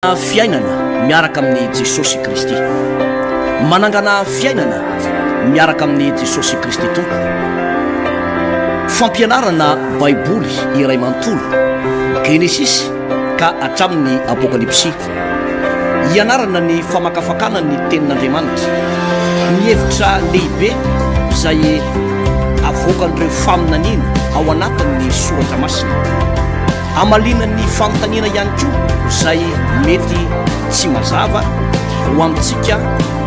Fiainana miaraka amin'i Jesosy Kristy. Manangana fiainana miaraka amin'i Jesosy Kristy Tompo. Fampianarana Baiboly iray manontolo, Genesisy ka hatramin'ny Apokalypsy. Ianarana ny famakafakana ny Tenin'Andriamanitra, ny hevitra lehibe izay avoakan'ireo faminaniana ao anatin'ny Soratra Masina. Hamaliana ny fanontaniana ihany koa izay mety tsy mazava ho amintsika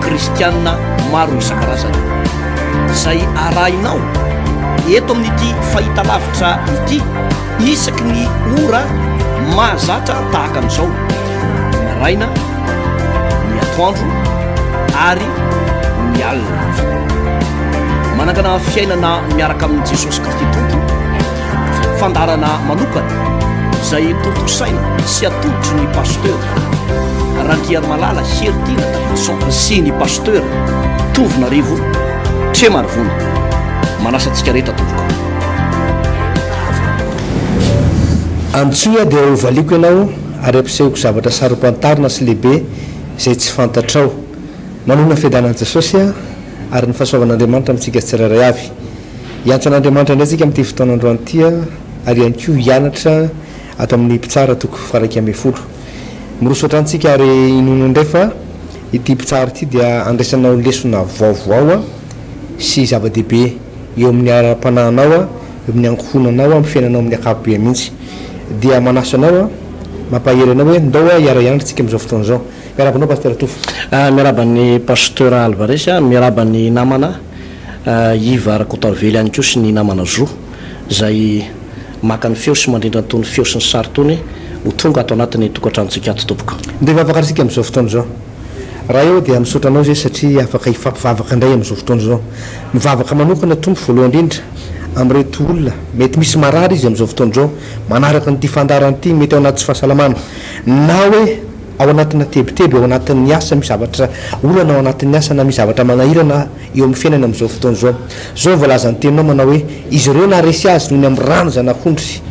kristiana maro isan-karazany. Izay arahinao eto amin'ity fahitalavitra ity isaky ny ora mahazatra tahaka an'izao, ny maraina, ny atoandro ary ny alina. Manangana fiainana miaraka amin'i Jesosy Kristy Tompo. Fandaharana manokana izay tontosaina sy atolotry ny Pasteur Randriarimalala Heritiana Davidson sy ny Pasteur Tovonarivo Tremarivony. Manasa antsika rehetra tompoko. Antsoy aho dia hovaliako ianao ary hampisehoko zavatra saro-pantarina sy lehibe izay tsy fantatrao. Manonona fiadanan'i Jesosy aho ary ny fahasoavan'Andriamanitra amintsika tsirairay avy. Hiantso an'Andriamanitra indray isika amin'ity fotoana androany ity ary ihany koa hianatra ato amin'ny Mpitsara toko faha-11. Miroso hatrany isika ary inoana indray fa ity Mpitsara ity dia handraisanao lesona vaovao sy zava-dehibe eo amin'ny ara-panahinao, eo amin'ny ankohonanao, amin'ny fiainanao amin'ny ankapobeny mihitsy. Dia manasa anao, mampahery anao hoe ndao hiara-hianatra isika amin'izao fotoana izao. Miarahaba anao Pasitera Tovo. Miarahaba an'i Pasteur Alvarez, miarahaba ny namana. Yves Rakotoarivelo ihany koa sy ny namana Zo izay maka ny feo sy mandrindra an'itony feo sy ny sary itony ho tonga ato anatin'ny tokantranontsika ato tompoko. Ndeha hivavaka ary isika amin'izao fotoana izao. Ray ô dia misaotra Anao izay satria afaka hifampivavaka indray amin'izao fotoana izao. Mivavaka manokana Tompo voalohany indrindra amin'ireto olona mety misy marary izy amin'izao fotoana izao manaraka an'ity fandaharana ity mety ao anaty tsy fahasalamana na hoe ao anatina tebiteby ao anatin'ny asa misy zavatra olana ao anatin'ny asa na misy zavatra manahirana eo amin'ny fiainany amin'izao fotoana izao. Izao no voalazan'ny teninao manao hoe, Izy ireo naharesy azy noho ny amin'ny rano zanak'ondry.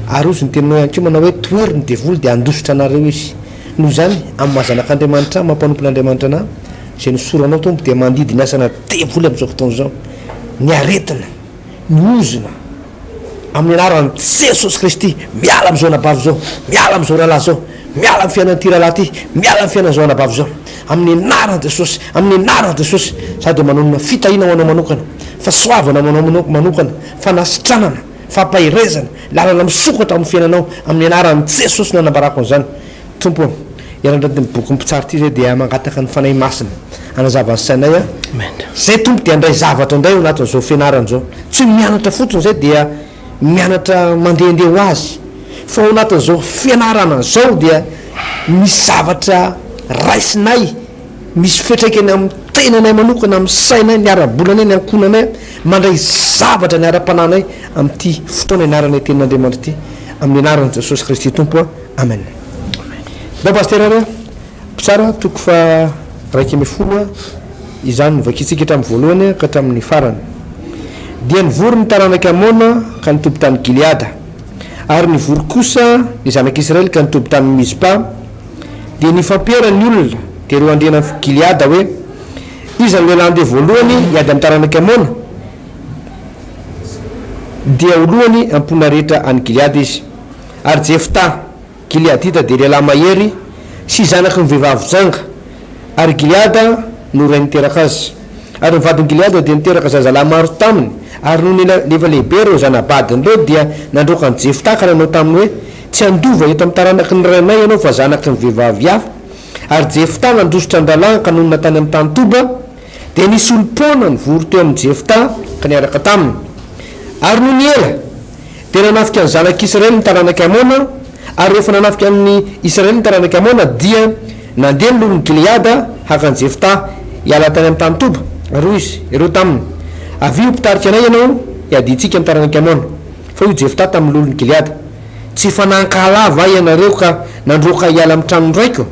Ary hozy ny teninao ihany koa manao hoe, Tohero ny devoly dia handositra anareo izy. Noho izany, amin'ny maha zanak'Andriamanitra ahy, maha mpanompon'Andriamanitra anà, izay nosoranao Tompo dia mandidy ny asana devoly amin'izao fotoana izao, ny aretina, ny ozona, Amin'ny anaran'i Jesosy Kristy, miala amin'izao anabavy izao, miala amin'izao rahalahy izao, miala amin'ny fiainan'ity rahalahy ity, miala amin'ny fiainan'izao anabavy izao. Amin'ny anaran'i Jesosy, amin'ny anaran'i Jesosy, za dia manonona fitahiana ho anao manokana, fahasoavana ho anao manokana, fanasitranana, fampaherezana, lalana misokatra amin'ny fiainanao, amin'ny anaran'i Jesosy no anambarako an'izany. Tompo ô, hiara-andranty ny bokin'ny mpitsara ity izay dia mangataka ny Fanahy Masina hanazava ny sainay a. Izay Tompo dia handray zavatra indray ao anatin'izao fianarana izao. Tsy hoe mianatra fotsiny izay dia mianatra mandehandeha ho azy, fa ao anatin'izao fianarana izao dia misy zavatra raisinay, misy fiantraikany amin'ny tenanay manokana, amin'ny sainay, ny ara-bolanay, ny ankohonanay, mandray zavatra ny ara-panahinay amin'ity fotoana ianaranay Tenin'Andriamanitra ity. Amin'ny anaran'i Jesosy Kristy Tompo a. Amen. Ndao Pasteur ary a. Mpitsara toko faha 11 a, izany no vakintsika hatramin'ny voalohany ka hatramin'ny farany. Dia nivory ny taranak'i Amona ka nitoby tany Gileada. Ary nivory kosa ny zanak'Israely ka nitoby tany Mizpa. Dia nifampiera ny olona, dia ireo andrianan'i Gileada hoe, Iza no lehilahy handeha voalohany hiady amin'ny taranak'i Amona? Dia ho lohany amin'ny mponina rehetra any Gileada izy. Ary Jefta, Gileadita dia lehilahy mahery sy zanaky ny vehivavy janga, ary Gileada no ray niteraka azy. Ary ny vadin'i Gileada dia niteraka zazalahy maro taminy, ary nony efa lehibe ireo zana-badiny ireo dia nandroaka an'i Jefta ka nanao taminy hoe, Tsy handova eto amin'ny taranaky ny rainay ianao fa zanaky ny vehivavy hafa. Ary Jefta nandositra an-dralahiny ka nonina tany amin'ny tany Toba, dia nisy olom-poana nivory teo amin'i Jefta ka niaraka taminy. Ary nony ela, Dia nanafika ny zanak'i Israely ny taranak'i Amona, ary rehefa nanafika an'i Israely ny taranak'i Amona, dia nandeha ny loholon'i Gileada haka an'i Jeftà hiala tany amin'ny tany Toba, ary hoy izy ireo taminy, Avia ho mpitarika anay ianao hiadiantsika amin'ny taranak'i Amona. Fa hoy Jeftà tamin'ny loholon'i Gileada, Tsy efa nankahala va ianareo ka nandroaka ahy hiala amin'ny tranon'ny raiko?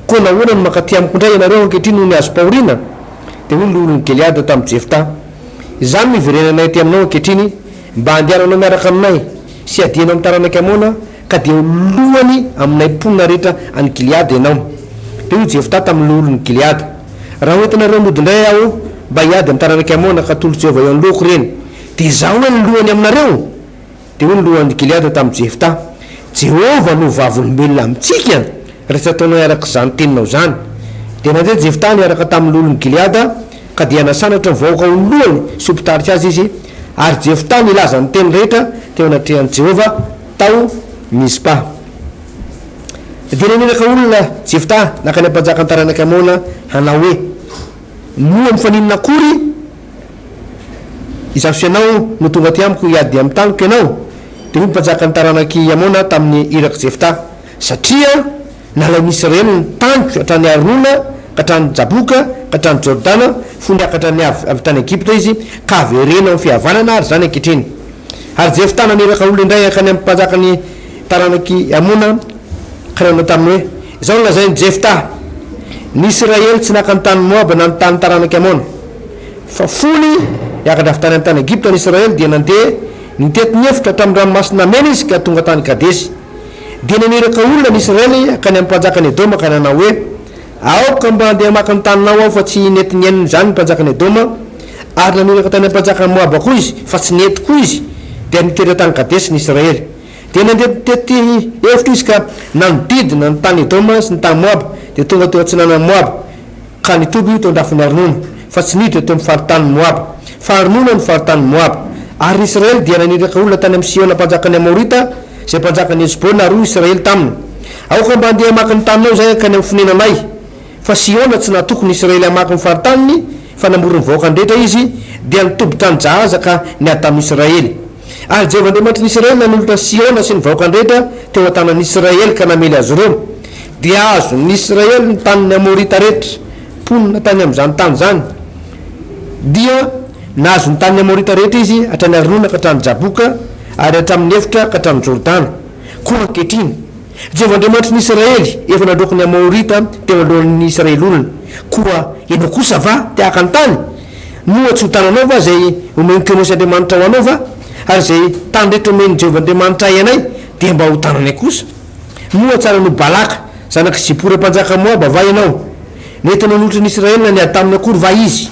Koa nahoana no mankaty amiko indray ianareo ankehitriny nony azom-pahoriana? Dia hoy ny loholon'i Gileada tamin'i Jeftà, Izany no iverenanay aty aminao ankehitriny, Mba handehananao miaraka aminay, sy hiadianao amin'ny taranak'i Amona, Ka dia ho lohany aminay mponina rehetra any Gileada ianao. Dia hoy Jeftà tamin'ny loholon'i Gileada, Raha hoentinareo mody indray aho mba hiady amin'ny taranak'i Amona ka atolotr'i Jehovah eo anoloako ireny, dia izaho hoe ny lohany aminareo? Dia hoy ny lohan'i Gileada tamin'i Jeftà, Jehovah no vavolombelona amintsika, raha tsy ataonay araka izany teninao izany. Dia nandeha Jeftà niaraka tamin'ny loholon'i Gileada, ka dia nasandratra ny vahoaka ho lohany sy ho mpitarika azy izy, ary Jeftà nilaza ny teny rehetra teo anatrehan'i Jehovah tao Mizpa. Dia naniraka olona Jeftà nankany amin'ny mpanjakan'ny taranak'i Amona hanao hoe, Moa mifaninona akory izaho sy ianao no tonga aty amiko hiady amin'ny taniko ianao? Dia hoy ny mpanjakan'ny taranak'i Amona tamin'ny irak'i Jeftà, Satria nalain'ny Israely ny taniko hatrany Arnona ka hatrany Jaboka ka hatrany Jordana, fony niakatra ny avy tany Egypta izy, ka avereno amin'ny fihavanana ary izany ankehitriny. Ary Jeftà naniraka olona indray hankany amin'ny mpanjakan'ny taranak'i Amona, ka nanao taminy hoe, Izao no lazain'i Jeftà, Ny Israely tsy naka ny tanin'i Moaba na ny tanin'ny taranak'i Amona. Fa fony niakatra avy tany amin'ny tany Egypta ny Israely, dia nandeha nitety ny efitra hatramin'ny Ranomasina Mena izy ka tonga tany Kadesy. Dia naniraka olona ny Israely hankany amin'ny mpanjakan'i Edoma ka nanao hoe, Aoka mba handeha hamaky ny taninao aho, fa tsy nety nihaino izany ny mpanjakan'i Edoma. Ary naniraka tany amin'ny mpanjakan'i Moaba koa izy, fa tsy nety koa izy. Dia nitoetra tany Kadesy ny Israely. Dia nandeha nitety efitra izy ka nanodidina ny tany Edoma sy ny tany Moaba, dia tonga teo atsinanan'i Moaba, ka nitoby teo an-dafin'i Arnona, fa tsy niditra teo amin'ny faritanin'i Moaba. Fa Arnona no faritanin'i Moaba. Ary ny Israely dia naniraka olona tany amin'i Sihona mpanjakan'ny Amorita, izay mpanjakan'i Hesbona, ary hoy Israely taminy, Aoka mba handeha hamaky ny taninao izahay hankany amin'ny fonenanay. Fa Sihona tsy natoky ny Israely hamaky ny faritaniny, fa namory ny vahoakany rehetra izy, dia nitoby tany Jahaza ka niady tamin'ny Israely. Ary Jehovah Andriamanitry ny Israely nanolotra an'i Sihona sy ny vahoakany rehetra teo an-tanan'ny Israely ka namely azy ireo. Dia azon'ny Israely ny tanin'ny Amorita rehetra, mponina tany amin'izany tany izany. Dia nahazo ny tanin'ny Amorita rehetra izy, hatrany Arnona ka hatrany Jaboka, ary hatramin'ny efitra ka hatrany Jordana. Koa ankehitriny, Jehovah Andriamanitry ny Israely efa nandroaka ny Amorita teo anoloan'ny Israely olona. Koa ianao kosa va te haka ny tany? Moa tsy ho tananao va izay omen'i Kemosy andriamanitrao anao va? Ary izay tany rehetra omen'i Jehovah Andriamanitray anay dia mba ho tananay kosa. Moa tsara noho Balaka, zanak'i Zipora mpanjakan'i Moaba va ianao? Nety nanolotra ny Israely na niady taminy akory va izy?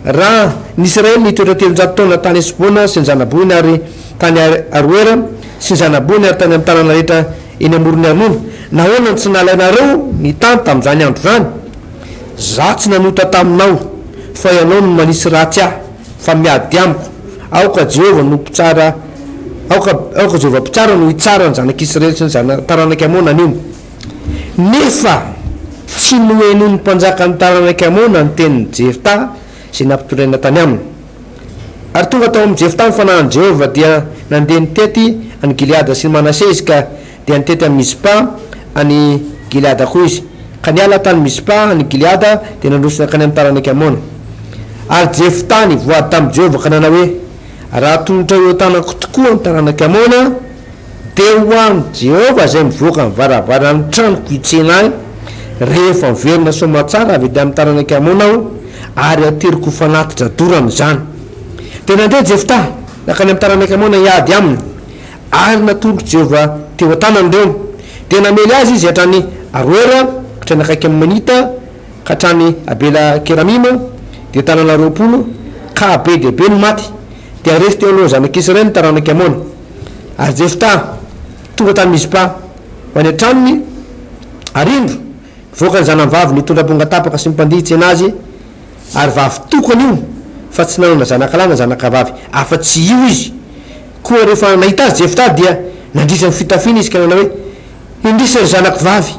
Raha ny Israely nitoetra 300 taona tany Hesbona sy ny zana-bohiny ary tany Aroera sy ny zana-bohiny ary tany amin'ny tanàna rehetra eny amoron'i Arnona, nahoana no tsy nalainareo ny tany tamin'izany andro izany? Izaho tsy nanota taminao, fa ianao no manisy ratsy ahy, fa miady amiko. Aoka Jehovah no mpitsara, aoka, aoka Jehovah Mpitsara no hitsara ny zanak'Israely sy ny zana, taranak'i Amona anio. Nefa tsy nohenoin'ny mpanjakan'ny taranak'i Amona ny tenin'i Jeftà izay nampitondraina tany aminy. Ary tonga tao amin'i Jeftà ny fanahin'i Jehovah, dia nandeha nitety an'i Gileada sy Manase izy, ka dia nitety an'i Mizpa any Gileada koa izy. Ka niala tany Mizpa any Gileada, dia nandroso nankany amin'ny taranak'i Amona. Ary Jeftà nivoady tamin'i Jehovah ka nanao hoe, Raha atolotrao eo an-tanako tokoa ny taranak'i Amona, Dia ho an'i Jehovah izay mivoaka ny varavaran'ny tranoko hitsena ahy, rehefa miverina soamatsara avy ety amin'ny taranak'i Amona aho, ary hateriko ho fanatitra dorana izany. Dia nandeha Jeftà, nankany amin'ny taranak'i Amona hiady aminy, ary natolotr'i Jehovah teo an-tanany ireo. Dia namely azy izy hatrany Aroera, hatrany akaiky amin'i Menita, ka hatrany Abela-keramima, dia tanàna 20, ka be dia be no maty. Dia resy teo alohan'ny zanak'Israely ny taranak'i Amona. Ary Jeftà tonga tany Mizpa ho any an-tranony, ary indro, nivoaka ny zanany vavy nitondra ampongatapaka sy ny mpandihy hitsena azy, ary vavy tokana io, fa tsy nanana zanakalahy na zanakavavy afa-tsy io izy. Koa rehefa nahita azy Jeftà, dia nandritra ny fitafiany izy ka nanao hoe, Indrisy, ry zanako vavy,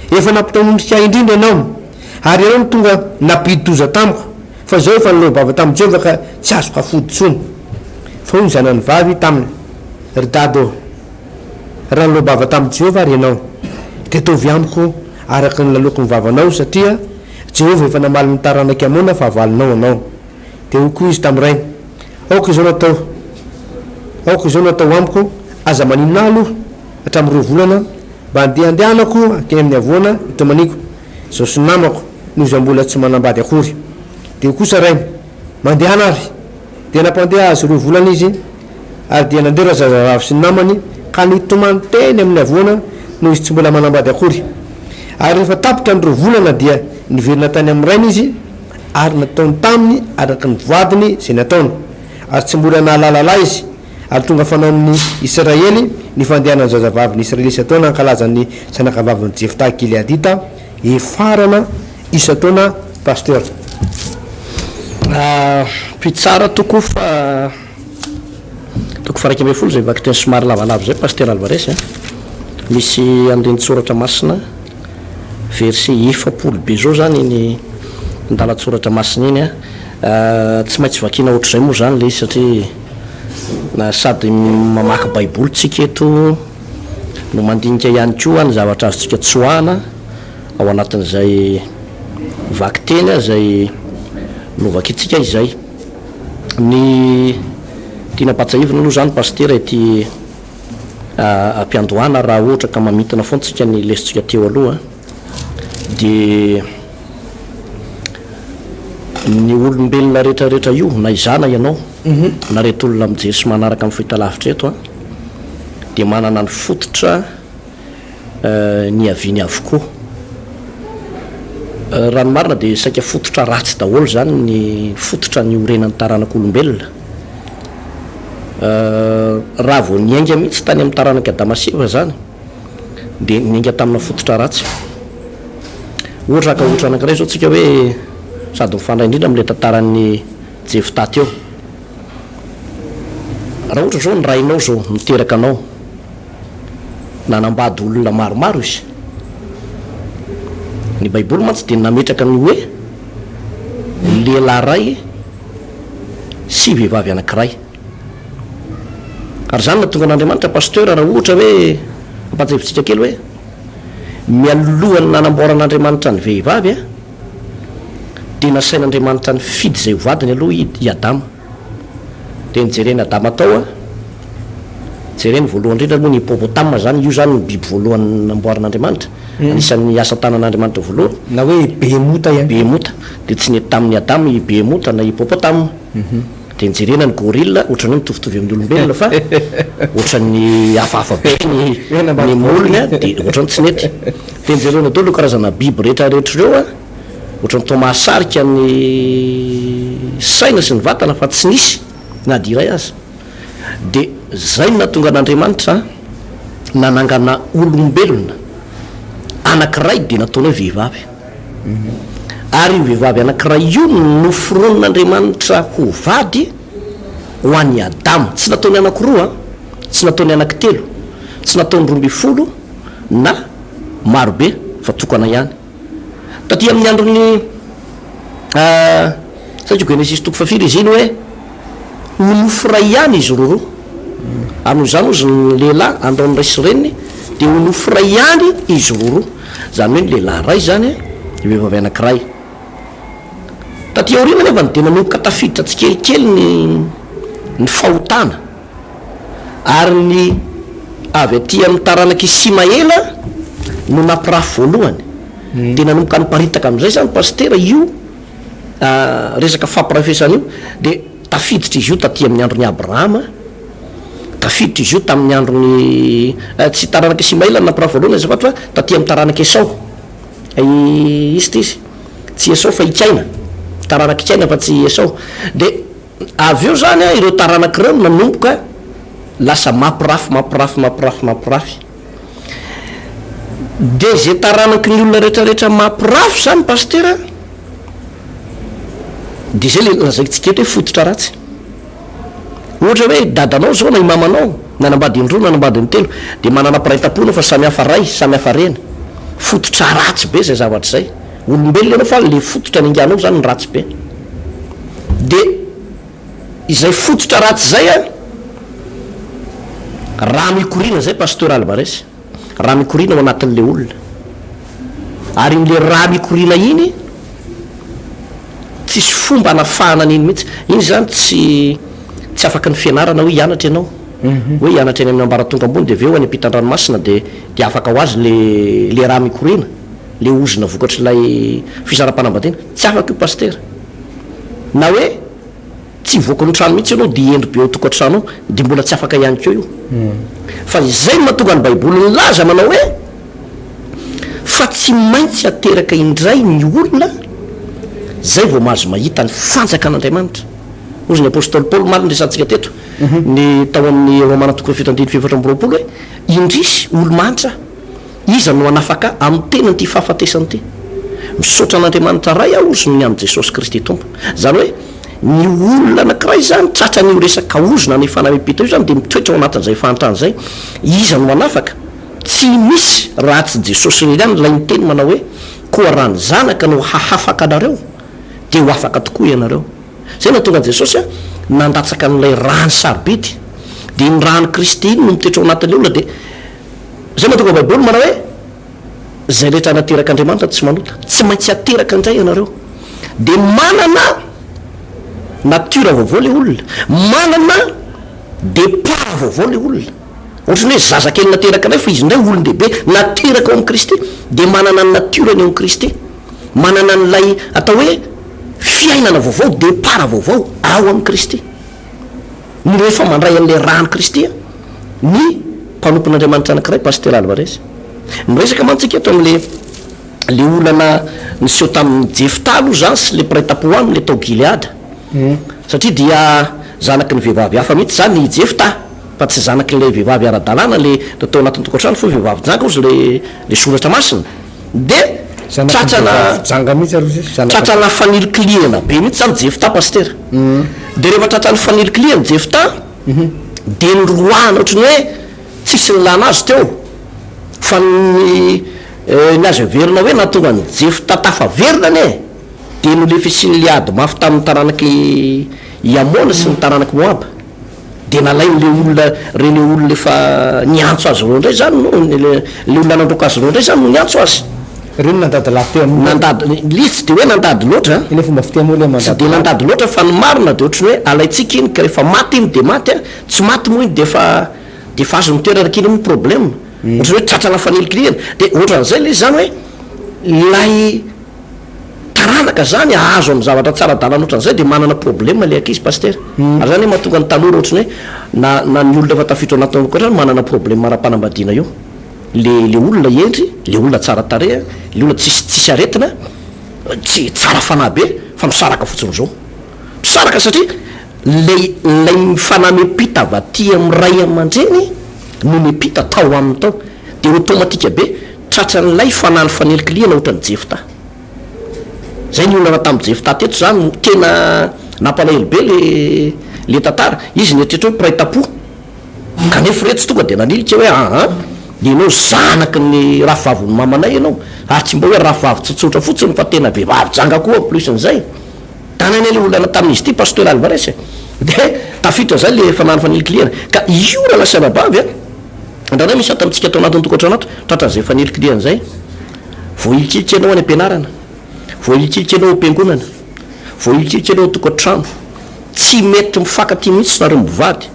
efa nampitaonondrika ahy indrindra ianao, ary ianao no tonga nampidi-doza tamiko. Fa izao efa niloa-bava tamin'i Jehovah ka tsy azoko afody intsony. Fa hoy ny zanany vavy taminy, Ry dada ô, raha niloa-bava tamin'i Jehovah àry ianao, dia ataovy amiko araka ny laloky ny vavanao, satria Jehovah efa namaly ny taranak'i Amona fahavalonao anao. Dia hoy koa izy tamin'ny rainy, Aoka izao no atao, aoka izao no atao amiko, aza maninona ahy aloha hatramin'ny roa volana, mba handehandehanako hankeny amin'ny havoana hitomaniako. Izao sy ny namako, noho izaho mbola tsy manambady akory. Dia hoy kosa rainy, Mandehana àry! Dia nampandeha azy roa volana izy, ary dia nandeha razazavavy sy ny namany ka nitomany teny amin'ny havoana noho izy tsy mbola manambady akory. Ary rehefa tapitra ny roa volana dia niverina tany amin'ny rainy izy, ary nataony taminy araka ny voadiny izay nataony. Ary tsy mbola nahalala lahy izy. Ary tonga fanaon'ny Israely ny fandehanan'ny zazavavin'ny Israely isan-taona hankalaza ny zanakavavin'i Jefta Gileadita hefarana isan-taona Pasteur. Mpitsara toko faha toko faha 11 izay vakiteny somary lavalava izay Pasitera Alvarez a. Misy andinin-tsoratra masina verset 40 be zao zany iny andalan-tsoratra masina iny a. Tsy maintsy vakiana ohatr'izay moa zany le izy satria sady mamaky baiboly tsika eto no mandinika ihany koa ny zavatra azontsika tsoahana ao anatin'izay vakiteny izay novakintsika izay. Ny tiana ampahatsiahivina aloha izany Pasitera ety am-piandohana raha ohatra ka mamintina foana tsika ny lesontsika teo aloha dia ny olombelona rehetra rehetra io na izaho na ianao na reto olona mijery sy manaraka amin'ny fahitalavitra eto dia manana ny fototra niaviany avokoa. Raha ny marina dia saika fototra ratsy daholo izany ny fototra niorenan'ny taranak'olombelona. Raha vao niainga mihitsy tany amin'ny taranak'i Adama sy Eva izany dia niainga tamina fototra ratsy. Ohatra haka ohatra anankiray izao tsika hoe sady mifandray indrindra amin'ilay tantaran'i Jeftà teo. Raha ohatra izao ny rainao izao niteraka anao. Nanambady olona maromaro izy. Ny Baiboly mantsy dia nametraka ny hoe lehilahy iray sy vehivavy anankiray. Ary izany nahatonga an'Andriamanitra, Pasteur, raha ohatra hoe ampahatsiahivintsika kely hoe mialohan'ny nanamboaran'Andriamanitra ny vehivavy dia nasain'Andriamanitra nifidy izay ho vadiny aloha i Adama. Dia nojeren'i Adama tao an, jereny voalohany indrindra moa ny hippopotame izany, io izany no biby voalohany namboarin'Andriamanitra, anisan'ny asa tanan'Andriamanitra voalohany. Na hoe behemota ihany koa. Behemota, dia tsy nety tamin'i Adama i behemota na hippopotame. Dia nojerena ny gorille, ohatran'ny hoe mitovitovy amin'ny olombelona fa ohatran'ny hafahafa be ny ny molony an, dia ohatran'ny tsy nety. Dia nojerena daholo ireo karazana biby rehetra rehetra ireo an. Ohatran'ny toa mahasarika ny saina sy ny vatana fa tsy nisy na dia iray aza. Dia izay no nahatonga an'Andriamanitra nanangana olombelona anankiray dia nataony hoe vehivavy. Ary io vehivavy anankiray io no noforonin'Andriamanitra ho vady ho an'i Adama. Tsy nataony anankiroa an, tsy nataony anankitelo, tsy nataony 12 na marobe fa tokana ihany. Taty amin'ny andron'ny saika Genesisy toko fahafiry izy iny hoe ho nofo iray ihany izy roroa. Ary noho izany hozy ny lehilahy handao ny ray sy reniny dia ho nofo iray ihany izy roroa. Izany hoe ny lehilahy iray izany dia vehivavy anankiray. Taty aoriana anefa dia nanomboka tafiditra tsikelikely ny ny fahotana. Ary ny avy aty amin'ny taranak'i Isimaela no nampirafy voalohany. Dia nanomboka niparitaka amin'izay izany Pasitera io resaka fampirafesana io, dia tafiditra izy io taty amin'ny andron'i Abrahama, tafiditra izy io tamin'ny andron'i, tsy taranak'i Isimaela no nampirafy voalohany azafady fa taty amin'ny taranak'i Esao. I iza ity izy? Tsy Esao fa i Kaina, taranak'i Kaina fa tsy i Esao. Dia. Avy eo izany an, ireo taranaka ireo no nanomboka lasa mampirafy, mampirafy, mampirafy, mampirafy. Dia izay taranaky ny olona rehetra rehetra mampirafy izany Pasitera an, dia izay ilay lazaintsika eto hoe fototra ratsy. Ohatra hoe dadanao izao na i mamanao nanambady indroa, nanambady intelo, dia manana mpiray tampo ianao fa samy hafa ray, samy hafa reny. Fototra ratsy be izay zavatra izay. Olombelona ianao fa le fototra ninganao zany no ratsy be. De izay fototra ratsy zay an, rà mikoriana zay Pasteur Alvarez, rà mikoriana ao anatin'le olona. Ary iny le rà mikoriana iny, tsisy fomba anafahana an'iny mihitsy. Iny zany tsy tsy afaky ny fianarana hoe hianatra ianao, hoe hianatra eny amin'ny ambaratonga ambony de avy eo any ampitan-dranomasina de de afaka ho azy le le rà mikoriana. le ozona vokatr'ilay fisaraham-panambadiana, tsy afaka io Pasitera. Na hoe. Tsy hivoaka ny trano mihitsy ianao dia hendry be ao an-tokantrano ao dia mbola tsy afaka ihany koa io. Fa izay no mahatonga ny Baiboly milaza manao hoe, Fa tsy maintsy ateraka indray ny olona izay vao mahazo mahita ny fanjakan'Andriamanitra. Hozy ny apostoly Paoly omaly niresahantsika teto, ny tao amin'ny Romana toko fahafito andininy fahefatra amby 24 hoe, Indrisy, olo-mahantra, iza no hanafaka ahy amin'ny tenan'ity fahafatesana ity? Misaotra an'Andriamanitra Ray aho hozy noho ny amin'i Jesosy Kristy Tompo. Izany hoe, ny olona anankiray izany tratran'io resaka ozona na fanampiam-pita io izany dia mitoetra ao anatin'izay fahantrana izay. Iza no hanafaka? Tsy misy raha tsy Jesosy irery ihany ilay niteny manao hoe, Koa raha ny Zanaka no hahafaka anareo, dia ho afaka tokoa ianareo. Izay no nahatonga an'i Jesosy nandatsaka an'ilay rany sarobidy. Dia iny ran'i Kristy iny no mitoetra ao anatin'ilay olona dia izay no mahatonga ny Baiboly manao hoe, Izay rehetra naterak'Andriamanitra tsy manota. Tsy maintsy ateraka indray ianareo. Dia manana nature vaovao ilay olona. Manana départ vaovao ilay olona. Ohatran'ny hoe zazakely nateraka indray fa izy indray olon-dehibe nateraka ao amin'i Kristy dia manana ny nature-ny ao amin'i Kristy. Manana an'ilay atao hoe fiainana vaovao, départ vaovao ao amin'i Kristy. Ny rehefa mandray an'ilay ràn'i Kristy ny mpanompon'Andriamanitra anankiray, Pasitera Alvarez. Miresaka mantsy tsika eto amin'ilay ilay olana niseho tamin'i Jefta aloha izany sy ilay mpiray tampo aminy ilay tao Gileada. Satria dia zanaky ny vehivavy hafa mihitsy izany i Jefta, fa tsy zanak'ilay vehivavy ara-dalàna ilay tao anatin'ny tokantrano fa hoe vehivavy janga hozy ilay ilay soratra masina. Dia tratrana Janga mihitsy aloha izy, zanaka. Tratrana fanilikilihana be mihitsy izany Jefta pasitera. Dia rehefa tratran'ny fanilikilihana Jefta, dia noroahana ohatran'ny hoe tsisy nilana azy teo. Fa ny ny azo heverina hoe nahatonga an'i Jefta tafaverina anie, dia nolefesin'ilay ady mafy tamin'ny taranak'i i Amona sy ny taranak'i Moaba. Dia nalain'ilay olona, ireny olona efa niantso azy ireo indray izany no, ilay olona nandroaka azy ireo indray izany no niantso azy. Ireo no nandady lahy teo aminy. Nandady, ilay izy tsy dia hoe nandady loatra an. Ilay fomba fiteny moa ilay mandady. Tsy dia nandady loatra fa ny marina dia ohatran'ny hoe alaintsika iny ka rehefa maty iny dia maty an, tsy maty moa iny dia efa, dia efa azony ny toerana k'iny moa problème. Ohatran'ny hoe tratrana fanilikilihana. Dia ohatran'izay ilay izy izany hoe ilay. Taranaka zany ahazo amin'ny zavatra tsy ara-dalana ohatran'izay dia manana problème ilay ankizy Pasitera. Ary zany mahatonga ny tanora ohatran'ny hoe na na ny olona efa tafiditra ao anatin'ny tokantrano manana problème ara-panambadiana io. Le le olona hendry, le olona tsara tarehy, le olona tsisy tsisy aretina, tsy tsara fanahy be fa misaraka fotsiny zao. Misaraka satria le ilay fanahy miampita avy aty amin'ny ray aman-dreny no niampita tao aminy tao. Dia automatique be tratran'ilay fanahy nifanilikilihana ohatran'i Jefta. Zay ny olana tamin'i Jefta teto zany no tena nampalahelo be le le tantara. Izy nieritreritra hoe mpiray tampo kanefa iretsy tonga dia nanilika hoe aa ianao zanaky ny rafivavin'ny mamanay ianao ary tsy mba hoe rafivavy tsotsotra fotsiny fa tena vehivavy janga koa en plus n'izay. Tany anie le olana tamin'izy ity Pasteur Alvarez e. Dia tafiditra zay le fanahy nifanilikilihana. Ka io rahalahy sy anabavy a, indraindray misy ato amintsika ato anatin'ny tokantrano ato, tratran'izay fanilikilihana izay. Voahilikilika ianao any am-pianarana, voahilikilika ianao ao am-piangonana, voahilikilika ianao ao an-tokantrano. Tsy mety mifankatia mihitsy nareo mivady.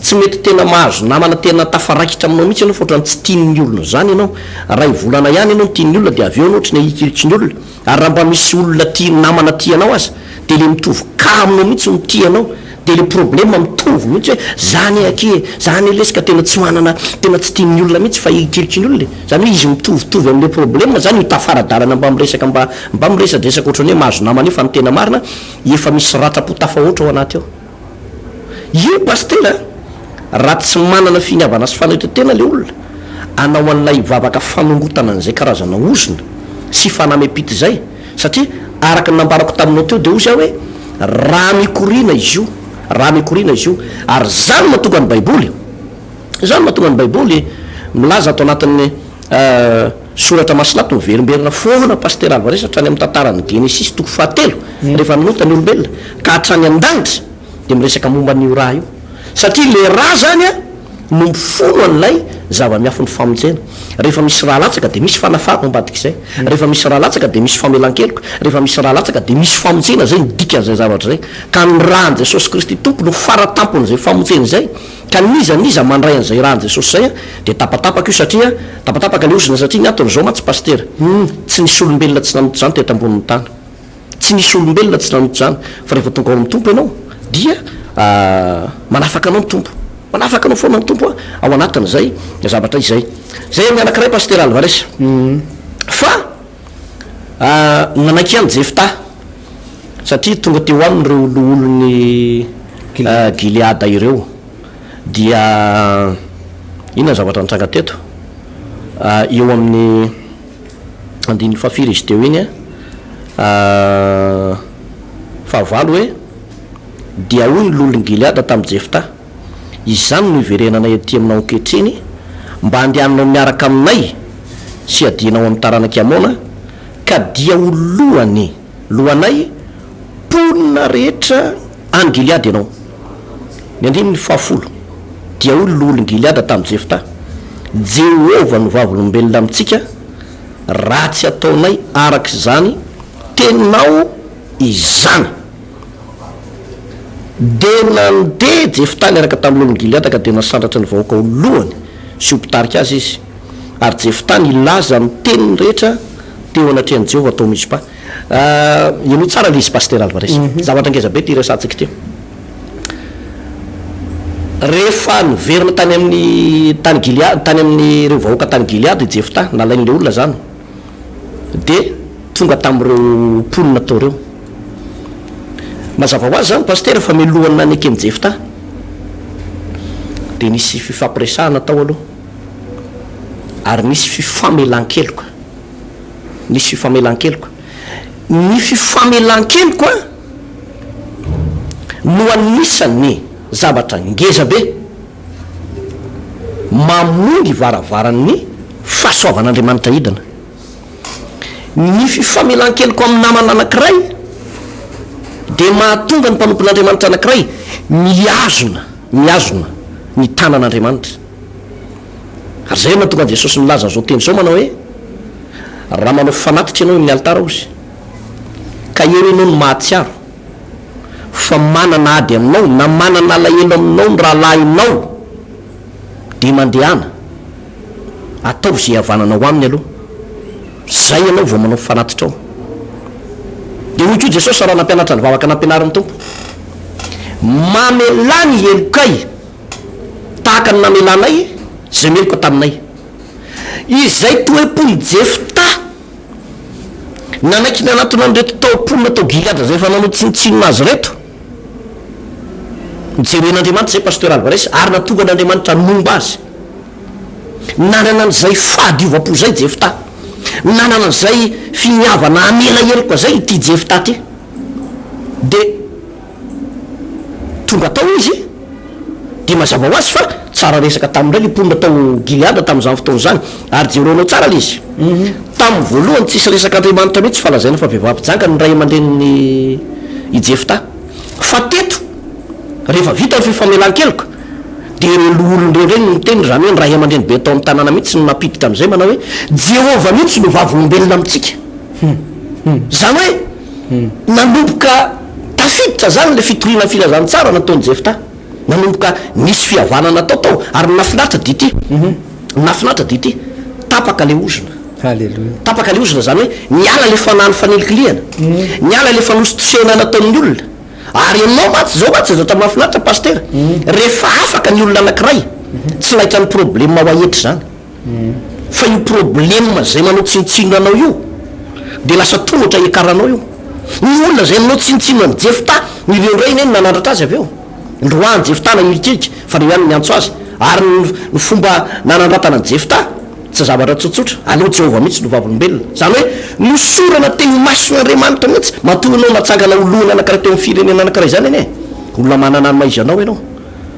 Tsy mety tena mahazo namana tena tafaraikitra aminao mihitsy ianao fa ohatran'ny tsy tian'ny olona izany ianao. Iray volana ihany ianao no tian'ny olona dia avy eo ianao ohatran'ny ahilikiliky ny olona. Ary raha mba misy olona tia namana tia anao aza dia le mitovy cas aminao mihitsy no tia anao dia le problème mitovy mihitsy hoe za anie akia e, za anie lesy ka tena tsy manana tena tsy tian'ny olona mihitsy fa hilikiliky ny olona e, zany hoe izy mitovitovy amin'le problème zany io tafara-dalana mba miresaka mba mba miresadresaka ohatran'ny hoe mahazo namana io fa ny tena marina efa misy ratram-po tafahoatra ao anaty ao. Io pasitera raha tsy manana finiavana sy fanetretena le olona anao an'ilay vavaka fanongotana an'izay karazana ozona sy fanamepita izay satria araka ny nambarako taminao teo dia hozy aho hoe rà mikoriana izy io rà mikoriana izy io ary izany no mahatonga ny baiboly izany no mahatonga ny baiboly milaza ato anatin'ny soratra masina ato miverimberina foana pasitera Alvarez hatrany amin'ny tantaran'ny Genesisy toko fahatelo rehefa nanota ny olombelona ka hatrany an-danitra dia miresaka momba an'io rà io satria ilay rà zany a no mifono an'ilay zava-miafin'ny famonjena. Rehefa misy rà latsaka dia misy fanafahana ao ambadik'izay. Rehefa misy rà latsaka dia misy famelan-keloka. Rehefa misy rà latsaka dia misy famonjena, izay no dikan'izay zavatra izay. Ka ny ràn'i Jesosy Kristy Tompo no fara-tampon'izay famonjena izay. Ka n'iza n'iza mandray an'izay ràn'i Jesosy izay dia tapatapaka io satria tapatapaka ilay ozona satria ny antony izao mantsy Pasitera, tsy nisy olombelona tsy nanota izany teto ambonin'ny tany. Tsy nisy olombelona tsy nanota izany fa rehefa tonga ao amin'ny Tompo ianao Dia manafaka anao ny Tompo. Manafaka anao foana ny Tompo ao anatin'izay zavatra izay. Izay amin'ny anankiray Pasitera Alvarez. Fa nanaiky ihany Jefta satria tonga teo aminy ireo loholon'i Gileada ireo. Dia inona ny zavatra nitranga teto? Eo amin'ny andininy fahafiry izy teo iny? Fahavalo hoe, Dia hoy ny loholon'i Gileada tamin'i Jeftà, Izany no hiverenanay aty aminao ankehitriny, mba handehananao miaraka aminay sy hiadianao amin'ny taranak'i Amona, ka dia ho lohany, lohanay, mponina rehetra any Gileada ianao. Ny andininy fahafolo, Dia hoy ny loholon'i Gileada tamin'i Jeftà, Jehovah no vavolombelona amintsika, raha tsy ataonay araka izany teninao izany. Dia nandeha Jeftà niaraka tamin'ny loholon'i Gileada ka dia nasandratra ny vahoaka ho lohany sy ho mpitarika azy izy. Ary Jeftà nilaza ny teniny rehetra teo anatrehan'i Jehovah tao Mizpa. Henoy tsara ilay izy Pasitera Alvarez. Zavatra ngeza be ity resahantsika ity. Rehefa niverina tany amin'ny tany Gileada, tany amin'ireo vahoaka tany Gileada i Jeftà, nalain'ilay olona izany, dia tonga tamin'ireo mponina tao ireo. Mazava ho azy izany Pasitera fa mialohan'ny naneken'i Jeftà dia nisy fifampiresahana tao aloha ary nisy fifamelan-keloka. Nisy fifamelan-keloka. Ny fifamelan-keloka no anisan'ny zavatra ngeza be mamongy varavaran'ny fahasoavan'Andriamanitra hidina. Ny fifamelan-keloka amin'ny namana anankiray dia mahatonga ny mpanompon'Andriamanitra anankiray mihazona, mihazona ny tanan'Andriamanitra. Ary izay no nahatonga an'i Jesosy nilaza an'izao teny izao manao hoe, Raha manao fanatitra ianao eo amin'ny alitara, hozy, ka eo ianao no mahatsiaro fa manana ady aminao na manana alahelo aminao ny rahalahinao, dia mandehana, ataovy izay hihavananao aminy aloha, izay ianao vao manao fanatitra ao. Dia hoy koa Jesosy raha nampianatra ny vavaka nampianarin'ny Tompo, Mamelà ny helokay tahaka ny namelanay izay meloka taminay. Izay toe-pon'i Jeftà nanaiky nanatona an'ireto tao mponina tao Gileada izay efa nanao tsinontsinona azy ireto. Nojeren'Andriamanitra izay Pasteur Alvarez ary nahatonga an'Andriamanitra hanomba azy. Nanana an'izay fahadiovam-po izay Jeftà. Nanana an'izay finiavana hamela heloka izay ity Jeftà ity. Dia Tonga tao izy, dia mazava ho azy fa tsara resaka taminy indray ilay mponina tao Gileada tamin'izany fotoana izany. Ary jereonao tsara ilay izy. Tamin'ny voalohany tsisy resaka Andriamanitra mihitsy fa lazaina fa vehivavy janga ny ray aman-drenin'i i Jeftà. Fa teto, rehefa vita ny fifamelan-keloka, dia ireo loholona ireo indray no niteny, izany hoe ny ray aman-dreny be tao amin'ny tanàna mihitsy no nampiditra amin'izay manao hoe, Jehovah mihitsy no vavolombelona amintsika. Izany hoe Nanomboka tafiditra izany ilay fitoriana ny filazantsara nataon'i Jeftà. Nanomboka nisy fihavanana tao tao, ary ny nahafinaritra dia ity, ny nahafinaritra dia ity, tapaka ilay ozona. Haleloia. Tapaka ilay ozona, izany hoe niala ilay fanahy fanilikilihana, niala ilay fanositosehana nataon'ny olona. Ary ianao mantsy, izao mantsy zavatra mahafinaritra Pasitera, rehefa afaka ny olona anankiray, tsy laitran'ny problema ho ahetra izany. Fa io problème zay manao tsinontsinona anao io dia lasa tohatra hiakaranao io. Ny olona zay nanao tsinontsinona an'i Jeftà, ireo indray anie no nanandratra azy avy eo. Noroahan'i Jeftà nahilikilika fa ireo ihany no niantso azy. Ary ny ny fomba nanandratana an'i Jeftà tsy zavatra tsotsotra. Aleo Jehovah mihitsy no vavolombelona. Izany hoe nosorana teo imason'Andriamanitra mihitsy. Matoa ianao natsangana ho lohana anankiray teo amin'ny firenena anankiray izany anie, olona manana ny maha izy anao ianao.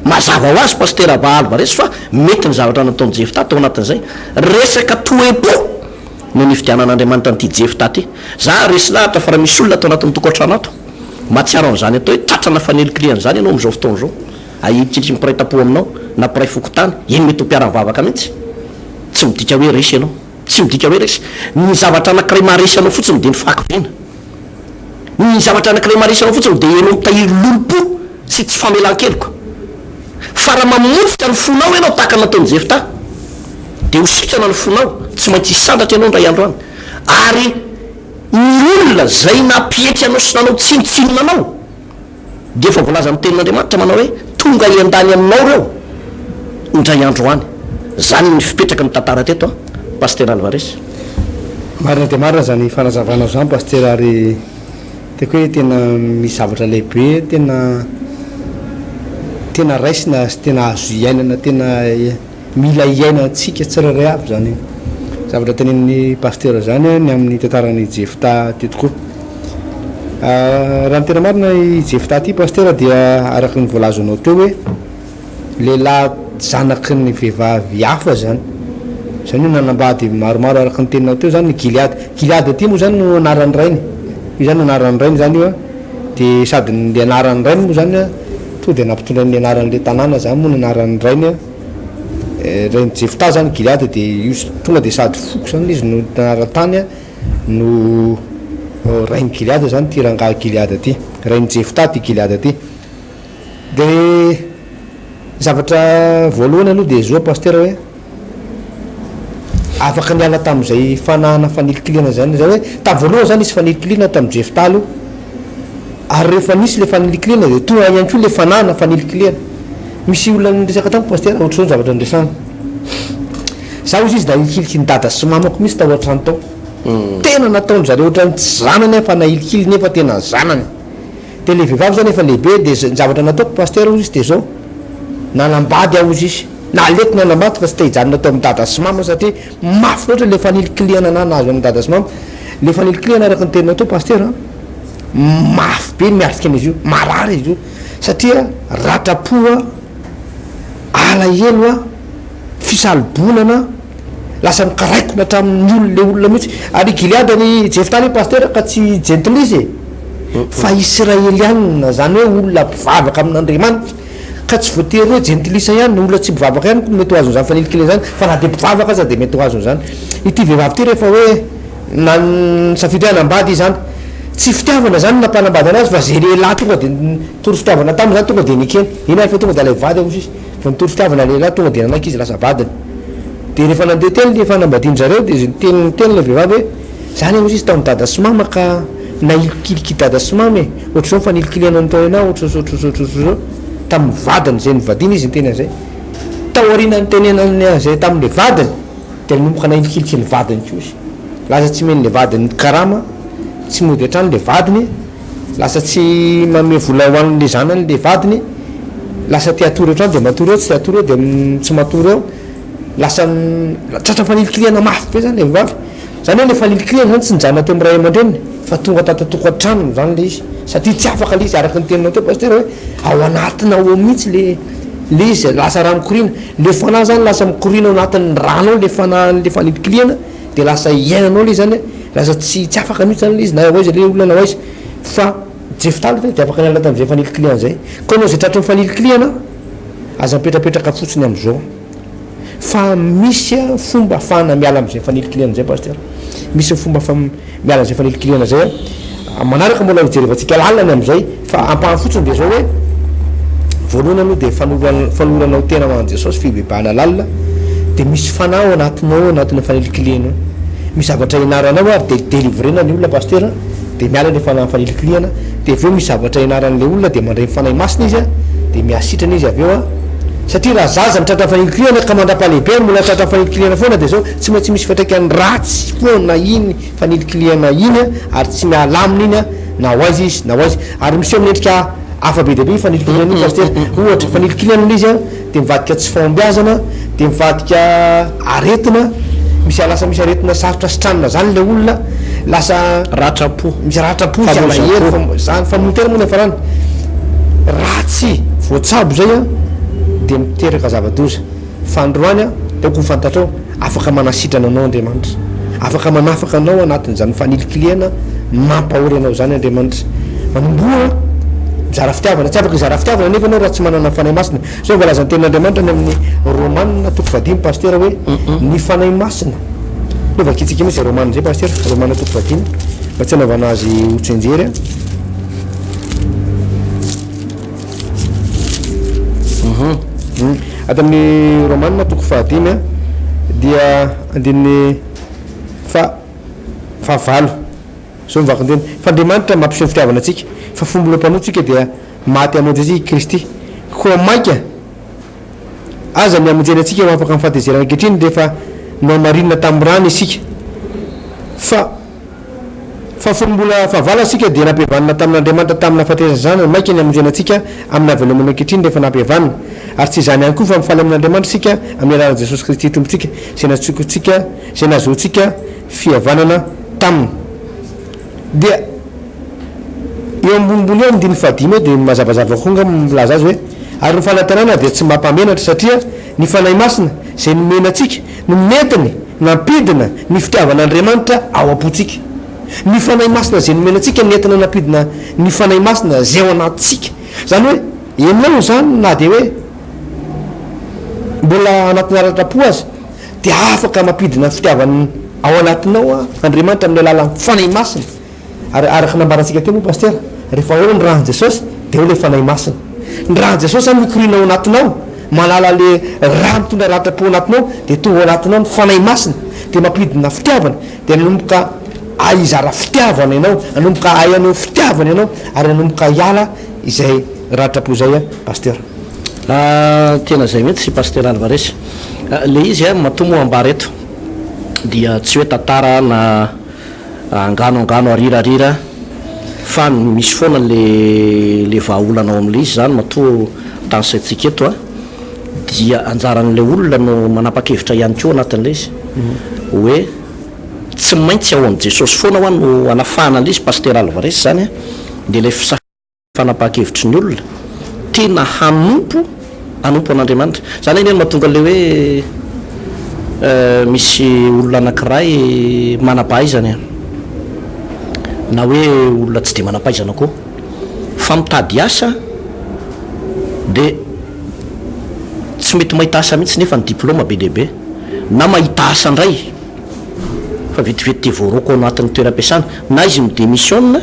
Mazava ho azy Pasitera Aba Alvarez fa mety ny zavatra nataon'i Jeftà tao anatin'izay. Resaka toe-po no nifidianan'Andriamanitra an'ity Jeftà ity. Za resy lahatra fa raha misy olona ato anatin'ny tokantrano ato mahatsiaro an'izany atao hoe tratrana fanilikilihana izany ianao amin'izao fotoana izao, ahilikiliky ny mpiray tampo aminao na mpiray fokontany, eny mety ho mpiara-mivavaka mihitsy, tsy midika hoe resy ianao. Tsy midika hoe resy. Ny zavatra anankiray maharesy anao fotsiny dia ny fahakiviana. Ny zavatra anankiray maharesy anao fotsiny dia ianao mitahiry lolompo sy tsy famelan-keloka. Fa raha mamotika ny fonao ianao tahaka ny nataon'i Jeftà, dia ho sitrana ny fonao, tsy maintsy hisandratra ianao indray andro any. Ary ny olona izay nampietry anao sy nanao tsinontsinona anao. Dia efa voalazan'ny tenin'Andriamanitra manao hoe, tonga hiandany aminao ireo indray andro any. Izany ny fipetraky ny tantara teto an, Pasitera Alvarez. Marina dia marina izany fanazavanao izany Pasitera ary tiako hoe tena misy zavatra lehibe tena tena raisina sy tena azo iainana tena Mila iainantsika tsirairay avy izany zavatra tenenin'i Pasitera izany ny amin'ny tantaran'i Jefta ity tokoa. Raha ny tena marina i Jefta ity Pasitera dia araka ny voalazanao teo hoe lehilahy zanaky ny vehivavy hafa izany. Izany hoe nanambady maromaro araka ny teninao teo izany i Gileada. Gileada ity moa izany no anaran'ny rainy. Io izany no anaran'ny rainy izany io an. Dia sady ny anaran'ny rainy moa izany an. Tonga dia nampitondrainy ny anaran'ilay tanàna izany moa ny anaran'ny rainy an, rain'i Jeftà izany Gileada dia io tonga dia sady foko izany ilay izy no anaran-tany an, no rain'i Gileada izany ity rangahy Gileada ity, rain'i Jeftà ity Gileada ity. Dia ny zavatra voalohany aloha dia zo Pasitera hoe afaka niala tamin'izay fanahana fanilikilihana izany, izany hoe tamin'ny voalohany izany nisy fanilikilihana tamin'i Jeftà aloha, Ary rehefa nisy le fanilikilihana dia tonga ihany koa le fanahana fanilikilihana. Misy olona niresaka tamiko pasitera ohatr'izao ny zavatra niresahany. Za hozy izy nahilikiliky ny dada sy mamako mihitsy tao an-trano tao. Tena nataon-dry zareo ohatran'ny tsy zanany aho fa nahilikiliny nefa tena zanany. Dia le vehivavy zany efa lehibe dia ny zavatra nataoko pasitera hozy izy dia zao, nanambady aho hozy izy. Naleoko nanambady fa tsy te hijanona tao amin'i dada sy mama satria mafy loatra le fanilikilihana anah nahazo an'i dada sy mama. Le fanilikilihana araka ny teninao teo pasitera an. Mafy be ny miatrika an'izy io, marary izy io satria ratram-po a, alahelo a, fisalobonana, lasa mikaraikona hatramin'ny olona le olona mihitsy. Ary i Gileada ny Jeftà anie pasitera ka tsy jentilisa e, fa Israelianina, izany hoe olona mpivavaka amin'Andriamanitra, ka tsy voatery hoe jentilisa ihany, ny olona tsy mpivavaka ihany koa mety ho azon'izany fanilikilihana izany, fa na dia mpivavaka aza dia mety ho azon'izany. Ity vehivavy ity rehefa hoe. Na nisafidy hoe hanambady izy zany. Tsy fitiavana zany no nampanambady anazy fa ze lehilahy tonga de nitory fitiavana taminy zany tonga de nekeny. Eny ary fa tonga de alaivo vady aho hozy izy. Vao nitory fitiavana lehilahy tonga de nanaiky izy lasa vadiny. De rehefa nandeha teny le fanambadian-dry zareo de niteny niteny ilay vehivavy hoe za anie hozy izy tao amin'i dada sy mama ka nahilikiliky dada sy mama e, ohatr'izao ny fanilikilihana nataony anah ohatr'izao ohatr'izao ohatr'izao. Tamin'ny vadiny zay novadiana izy niteny an'izay. Tao aorianan'ny nitenenany an'izay tamin'le vadiny. Dia nanomboka nahilikiliky ny vadiny koa izy. Lasa tsy omen'ilay vadiny karama, tsy mody an-trano ilay vadiny, lasa tsy manome vola ho an'ilay zanany ilay vadiny, lasa te hatory an-trano dia matory ao, tsy te hatory ao dia tsy matory ao. Lasa tratra fanilikilihana mafy be izany ilay vehivavy. Izany hoe ilay fanilikilihana izany tsy nijanona teo amin'ny ray aman-dreniny fa tonga tato an-tokantranony izany ilay izy. Satria tsy afaka ilay izy araka ny teninao teo Pasitera hoe ao anatinao ao mihitsy ilay ilay izy, lasa rà mikoriana. Le fanahy zany lasa mikoriana ao anatin'ny rànao le fanahy le fanilikilihana de lasa iainanao le zany lasa tsy tsy afaka mihitsy zany le izy na ho aiza le olona na ho aiza fa Jeftà aloha de afaka niala tamin'izay fanilikilihana zay ka anao zay tratry ny fanilikilihana aza mipetrapetraka fotsiny am'zao fa misy fomba afahana miala am'zay fanilikilihana zay pasteur misy fomba fa Miala an'izay fanilikilihana izay aho. Manaraka mbola hojerevantsika lalina ny amin'izay fa ampahany fotsiny dia izao hoe, voalohany aloha dia fanoloranao tena ho an'i Jesosy, fibebahana lalina, dia misy fanahy ao anatinao ao anatin'io fanilikilihana io. Misy zavatra ianaranao ary dia delivrena ny olona pasitera, dia miala ilay fanahy fanilikilihana, dia avy eo misy zavatra ianaran'ilay olona dia mandray ny fanahy masina izy dia mihasitrana izy avy eo an. Satria raha zaza no tratran'ny fanilikilihana ka mandra-pahalehibeny mbola tratran'ny fanilikilihana foana dia izao, Tsy maintsy misy fiantraikany ratsy foana iny fanilikilihana iny ary tsy miala aminy iny na ho aiza izy na ho aiza. Ary miseho amin'ny endrika hafa be dia be io fanilikilihana io Pasitera. Ohatra, fanilikilihana ilay izy dia mivadika tsy fahombiazana, dia mivadika aretina, misy lasa misy aretina sarotra sitranina zany ilay olona, lasa Ratram-po. misy ratram-po, misy alahelo, fam- zany famonoan-tena moa ny hiafarany. Raha tsy voatsabo zay dia miteraka zava-doza. Fanindroany aho, dia aoka ho fantatrao, afaka manasitrana anao Andriamanitra. Afaka manafaka anao anatin'izany fanilikilihana mampahory anao izany Andriamanitra. Manomboha mizara fitiavana. Tsy afaka hizara fitiavana anefa ianao raha tsy manana ny Fanahy Masina. Izao no voalazan'ny Tenin'Andriamanitra any amin'ny Romana toko fahadimy, Pasitera, hoe, Ny Fanahy Masina. Aleo vakintsika mihitsy izay Romana izay, Pasitera. Romana toko fahadimy, mba tsy hanaovana azy ho tsianjery. Ato amin'ny Romana toko fahadimy dia andininy fa fahavalo. Izao ny vakinteny, Fa Andriamanitra mampiseho ny fitiavana antsika, fa fony mbola mpanota isika dia. Maty hamonjy antsika i Kristy. Koa mainka aza ny hamonjena antsika ho afaka amin'ny fahatezerana ankehitriny rehefa nohamarinina tamin'ny rany isika. Fa fa fony mbola fahavalo isika dia nampihavanina tamin'Andriamanitra tamin'ny nahafatesany Zanany, mainka ny hamonjena antsika amin'ny havelomana ankehitriny rehefa nampihavanina. Ary tsy izany ihany koa fa mifaly amin'Andriamanitra isika amin'ny alalan'i Jesosy Kristy Tompontsika izay natsokontsika izay nahazoantsika fihavanana taminy. Dia eo ambonimbony eo andininy fahadimy eo dia mazavazava kokoa angamba ny milaza azy hoe, Ary ny fanantenana dia tsy mampahamenatra satria ny Fanahy Masina izay nomena antsika no nentiny nampidina ny fitiavan'Andriamanitra ao am-pontsika. Ny Fanahy Masina izay nomena antsika nentina nampidina ny Fanahy Masina izay ao anatintsika. Izany hoe ianao izany na dia hoe mbola anatin'ny ratra-po aza dia afaka mampidina ny fitiavany ao anatinao Andriamanitra amin'ny alalan'ny Fanahy Masina. Ary araka ny nambarantsika teo moa Pasitera, rehefa ao ny ràn'i Jesosy dia ao ilay Fanahy Masina. Ny ràn'i Jesosy izany mikoriana ao anatinao, manala ilay rà mitondra ratram-po ao anatinao, dia tonga ao anatinao ny Fanahy Masina, dia mampidina fitiavana, dia nanomboka hahay hizara fitiavana ianao, nanomboka hahay haneho fitiavana ianao, ary nanomboka hiala izay ratram-po izay Pasitera. Tena izay mihitsy Pasitera Alvarez. Ilay izy matoa moa ambara eto dia tsy hoe tantara na angano angano arira arira fa misy foana le le vahaolana ao amin'ilay izy izany matoa tanisaintsika eto a, dia anjaran'ilay olona no manapa-kevitra ihany koa anatin'ilay izy hoe tsy maintsy ao amin'i Jesosy foana hoa no anafahana an'ilay izy, Pasitera Alvarez izany a, dia ilay fanapahan-kevitry ny olona tena hanompo hanompo an'Andriamanitra. Izany anie no mahatonga ilay hoe misy olona anankiray manam-pahaizana e, na hoe olona tsy dia manam-pahaizana koa, fa mitady asa dia tsy mety mahita asa mihitsy nefa ny diplaoma be dia be, na mahita asa indray fa vetivety dia voaroaka ao anatin'ny toeram-piasana, na izy mi-démissionne,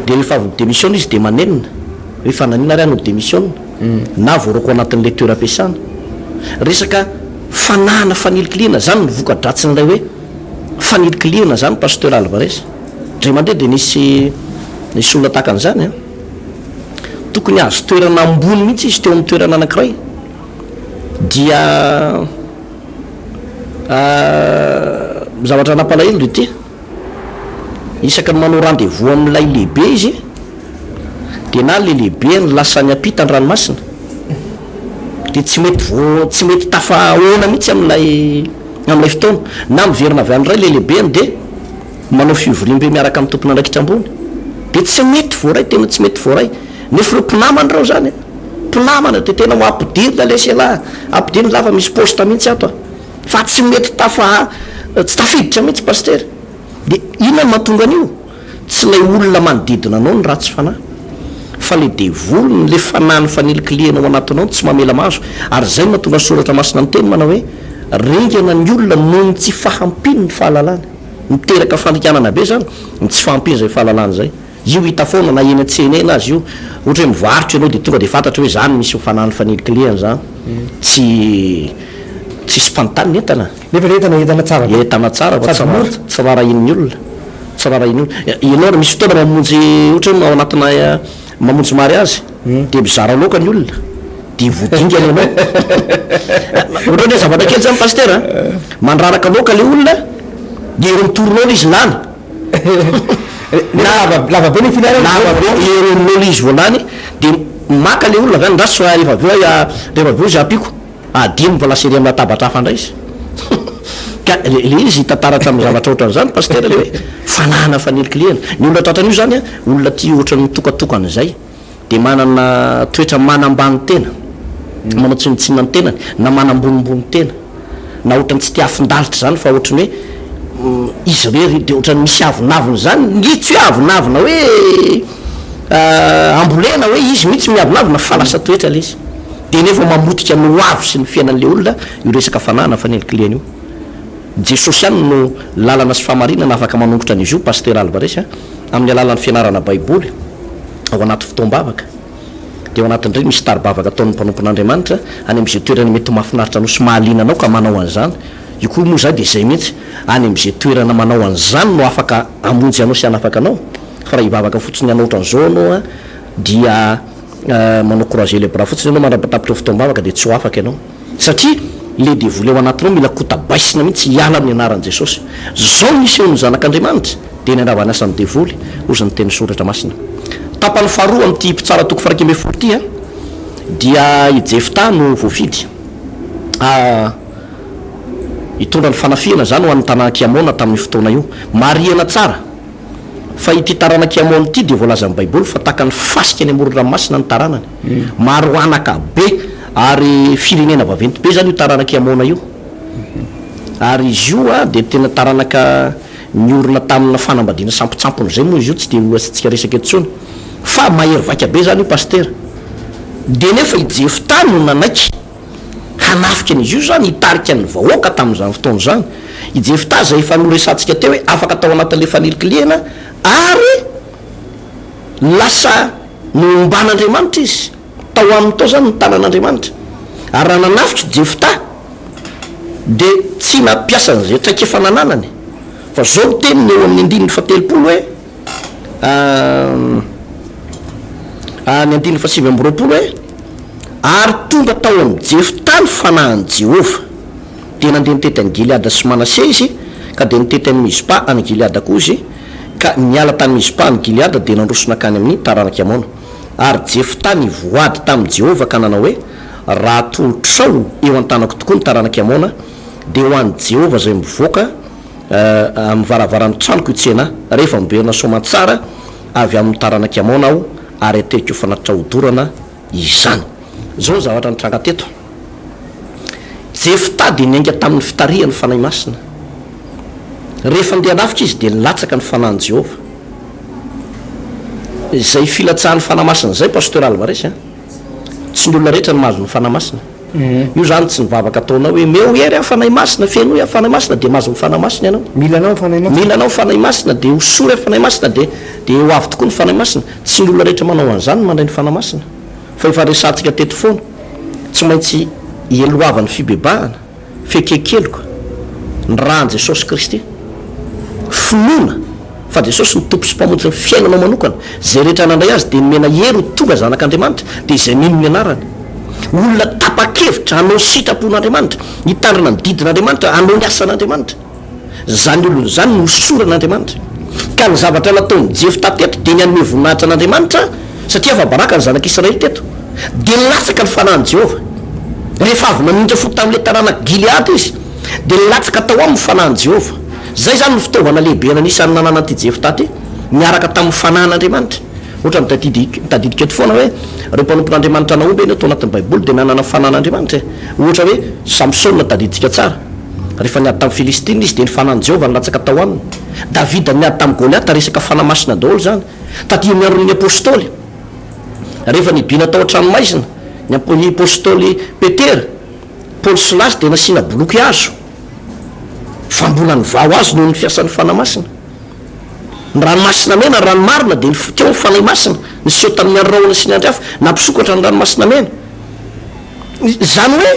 Dia rehefa avy mi-démissionne izy dia manenina hoe fa naninona ary aho no mi-démissionne na voaroaka ao anatin'ilay toeram-piasana. Resaka fanahana fanilikilihana, izany no voka-dratsin'ilay hoe fanilikilihana izany Pasteur Alvarez. Indray mandeha dia nisy nisy olona tahaka an'izany an, tokony hahazo toerana ambony mihitsy izy teo amin'ny toerana anankiray dia zavatra nampalahelo dia ity. Isaky ny manao rendez-vous amin'ilay lehibe izy dia na ilay lehibeny lasa any am-pita ny ranomasina dia tsy mety voa tsy mety tafahaona mihitsy amin'ilay amin'ilay fotoana. Na miverina avy any indray ilay lehibeny dia manao fivoriambe miaraka amin'ny tompon'andraikitra ambony dia tsy mety voaray, tena tsy mety voaray. Nefa ireo mpinamana ireo izany e, mpinamana dia tena ho ampidirina lesy ialahy, ampidirina ialahy fa misy poste mihitsy ato a. Fa tsy mety tafa tsy tafiditra mihitsy Pasitera. Dia inona no mahatonga an'io? Tsy ilay olona manodidina anao no ratsy fanahy, fa ilay devoly, ilay fanahin'ny fanilikilihana ao anatinao no tsy mamela mahazo. Ary izay no mahatonga ny Soratra Masina miteny manao hoe, Ringana ny olona noho ny tsy fahampian'ny fahalalana. Miteraka fandringanana be izany, ny tsy fahampian'izay fahalalana izay. Io hita foana na eny an-tsena eny aza io, ohatra hoe mivarotra ianao dia tonga dia fantatra hoe izany misy fanahin'ny fanilikilihana izany, tsy tsisy mpanontany ny entana. Nefa ilay entana entana tsara be. Entana tsara fa Sady mora. tsy rarahian'ny olona, tsy rarahian'ny olona. Ianao raha misy fotoana mamonjy ohatra hoe ao anatina mamonjy mariazy dia mizara laoka ny olona dia voadingana ianao. Ohatra hoe zavatra kely izany Pasitera a, mandraraka laoka ilay olona dia eo amin'ny tournol izy lany. Lava lava be ny filaharana. Lava be eo amin'olo izy vao lany dia maka le olona avy any andraso fa rehefa avy eo aho rehefa avy eo izy ampiako adino fa lasa ery amin'ny latabatra hafa indray izy ka le le izy hita taratra amin'ny zavatra ohatran'izany pasitera le hoe fanahana fanilikilihana ny olona tratran'io zany a olona tia ohatran'ny mitokatokana izay dia manana toetra manambany tena, manao tsinontsinona ny tenany, na manambonimbony tena, na ohatran'ny tsy te hafin-dalitra izany fa ohatran'ny hoe izy irery dia ohatran'ny misy avonavona izany, ny tsy hoe avonavona hoe ambolena hoe izy mihitsy miavonavona fa lasa toetra ilay izy. Dia nefa mamotika ny ho avy sy ny fiainan'ilay olona io resaka fanahy na fanilikilihana io. Jesosy ihany no lalana sy fahamarinana afaka manongotra an'izy io, Pasitera Alvarez a, amin'ny alalan'ny fianarana Baiboly ao anaty fotoam-bavaka. Dia ao anatin'ireny misy tari-bavaka ataon'ny mpanompon'Andriamanitra any amin'izay toerana mety ho mahafinaritra anao sy mahaliana anao ka manao an'izany. Io koa moa izany dia izay mihitsy, any amin'izay toerana manao an'izany no afaka hamonjy anao sy hanafaka anao. Fa raha hivavaka fotsiny hanao ohatran'izao ianao a. dia manao croiser les bras fotsiny ianao mandra-patapitra ny fotoam-bavaka dia tsy ho afaka ianao. Satria le devoly ao anatinao mila kotabaisina mihitsy hiala amin'ny anaran'i Jesosy. Zao ny isehon'ny zanak'Andriamanitra dia ny handrava ny asan'ny devoly, hozy ny tenin'ny soratra masina. Tapany faharoa amin'ity mpitsara toko faha 11 ity dia i Jefta no voafidy hitondra ny fanafihana izany ho an'ny tanànak'i Amona tamin'io fotoana io. Marihana tsara. Fa ity taranak'i Amona ity dia voalazan'ny Baiboly fa tahaka ny fasika eny amoron-dranomasina ny taranany. Maro anaka be ary firenena vaventy be izany io taranak'i Amona io. Ary izy io dia tena taranaka niorina tamina fanambadiana sampontsampona izay moa izy io tsy dia ho asiantsika resaka eto intsony. Fa mahery vaika be izany io Pasitera. Dia nefa i Jeftà no nanaiky. Hanafika an'izy io izany, hitarika ny vahoaka tamin'izany fotoana izany. I Jefta izay efa noresahantsika teo hoe afaka tao anatin'ilay fanilikilihana ary lasa nomban'Andriamanitra izy. Tao aminy tao izany ny tanan'Andriamanitra. Ary raha nanafika i Jefta dia tsy nampiasa an'izay traikefa nananany. Fa izao no teniny eo amin'ny andininy fahatelopolo hoe, Ny andininy fahasivy amby 20 hoe, Ary tonga tao amin'i Jeftà ny fanahin'i Jehovah. Dia nandeha nitety an'i Gileada sy Manase izy, ka dia nitety an'i Mizpa any Gileada koa izy, ka niala tany Mizpa any Gileada, dia nandroso nankany amin'ny taranak'i Amona. Ary Jeftà nivoady tamin'i Jehovah ka nanao hoe, Raha atolotrao eo an-tanako tokoa ny taranak'i Amona, dia ho an'i Jehovah izay mivoaka amin'ny varavaran'ny tranoko i Tsena, rehefa miverina soamantsara avy amin'ny taranak'i Amona aho, ary ateriko ho fanatitra hodorana izany. Izao ny zavatra nitranga teto, Jeftà dia niainga tamin'ny fitarihan'ny Fanahy Masina. Rehefa handeha hanafika izy, dia nilatsaka ny Fanahin'i Jehovah. Izay filatsahan'ny Fanahy Masina izay, Pasteur Alvarez a, tsy ny olona rehetra no mahazo ny Fanahy Masina. Io izany tsy ny vavaka ataonao hoe, Omeo hery aho Fanahy Masina, fenoy aho Fanahy Masina, dia mahazo ny Fanahy Masina ianao. Mila anao ny Fanahy Masina. Mila anao ny Fanahy Masina, dia hosory aho Fanahy Masina, dia dia ho avy tokoa ny Fanahy Masina. Tsy ny olona rehetra manao an'izany no mandray ny Fanahy Masina. Fa efa resahantsika teto foana, tsy maintsy ielohavan'ny fibebahana, fekekeloka, ny ràn'i Jesosy Kristy. Finoana fa Jesosy no Tompo sy Mpamonjy ny fiainanao manokana. Izay rehetra nandray Azy dia nomena hery ho tonga zanak'Andriamanitra, dia izay mino ny anarany. Olona tapa-kevitra hanao ny sitrapon'Andriamanitra, hitandrina ny didin'Andriamanitra, hanao ny asan'Andriamanitra. Izany olona izany no hosoran'Andriamanitra. Ka ny zavatra nataon'i Jefta teto dia ny hanome voninahitra an'Andriamanitra, satria afa-baraka ny zanak'Israely teto. Dia nilatsaka ny fanahin'i Jehovah. Rehefa avy namindra fo tamin'ilay taranak'i Gileada izy, dia nilatsaka tao aminy ny fanahin'i Jehovah. Izay izany no fitaovana lehibe anisan'ny nananan'ity Jefta ity, niaraka tamin'ny fanahin'Andriamanitra. Ohatra ny tadidiko eto foana hoe, ireo mpanompon'Andriamanitra nahomby anie tao anatin'ny Baiboly dia nanana fanahin'Andriamanitra e. Ohatra hoe Samsona tadidintsika tsara. Rehefa niady tamin'ny Filistina izy dia ny fanahin'i Jehovah nilatsaka tao aminy. Davida niady tamin'i Goliata, resaka fanahy masina daholo izany. Taty amin'ny andron'ny Apostoly, rehefa nidina tao an-tranomaizina ny Apostoly Petera, Paoly sy Silasy dia nasiana boloky hazo fa mbola nivaho azy noho ny fiasan'ny Fanahy Masina. Ny Ranomasina Mena, raha ny marina, dia teo ny Fanahy Masina, niseho tamin'ny andro rahona sy ny andry afo, nampisokatra ny Ranomasina Mena. Izany hoe,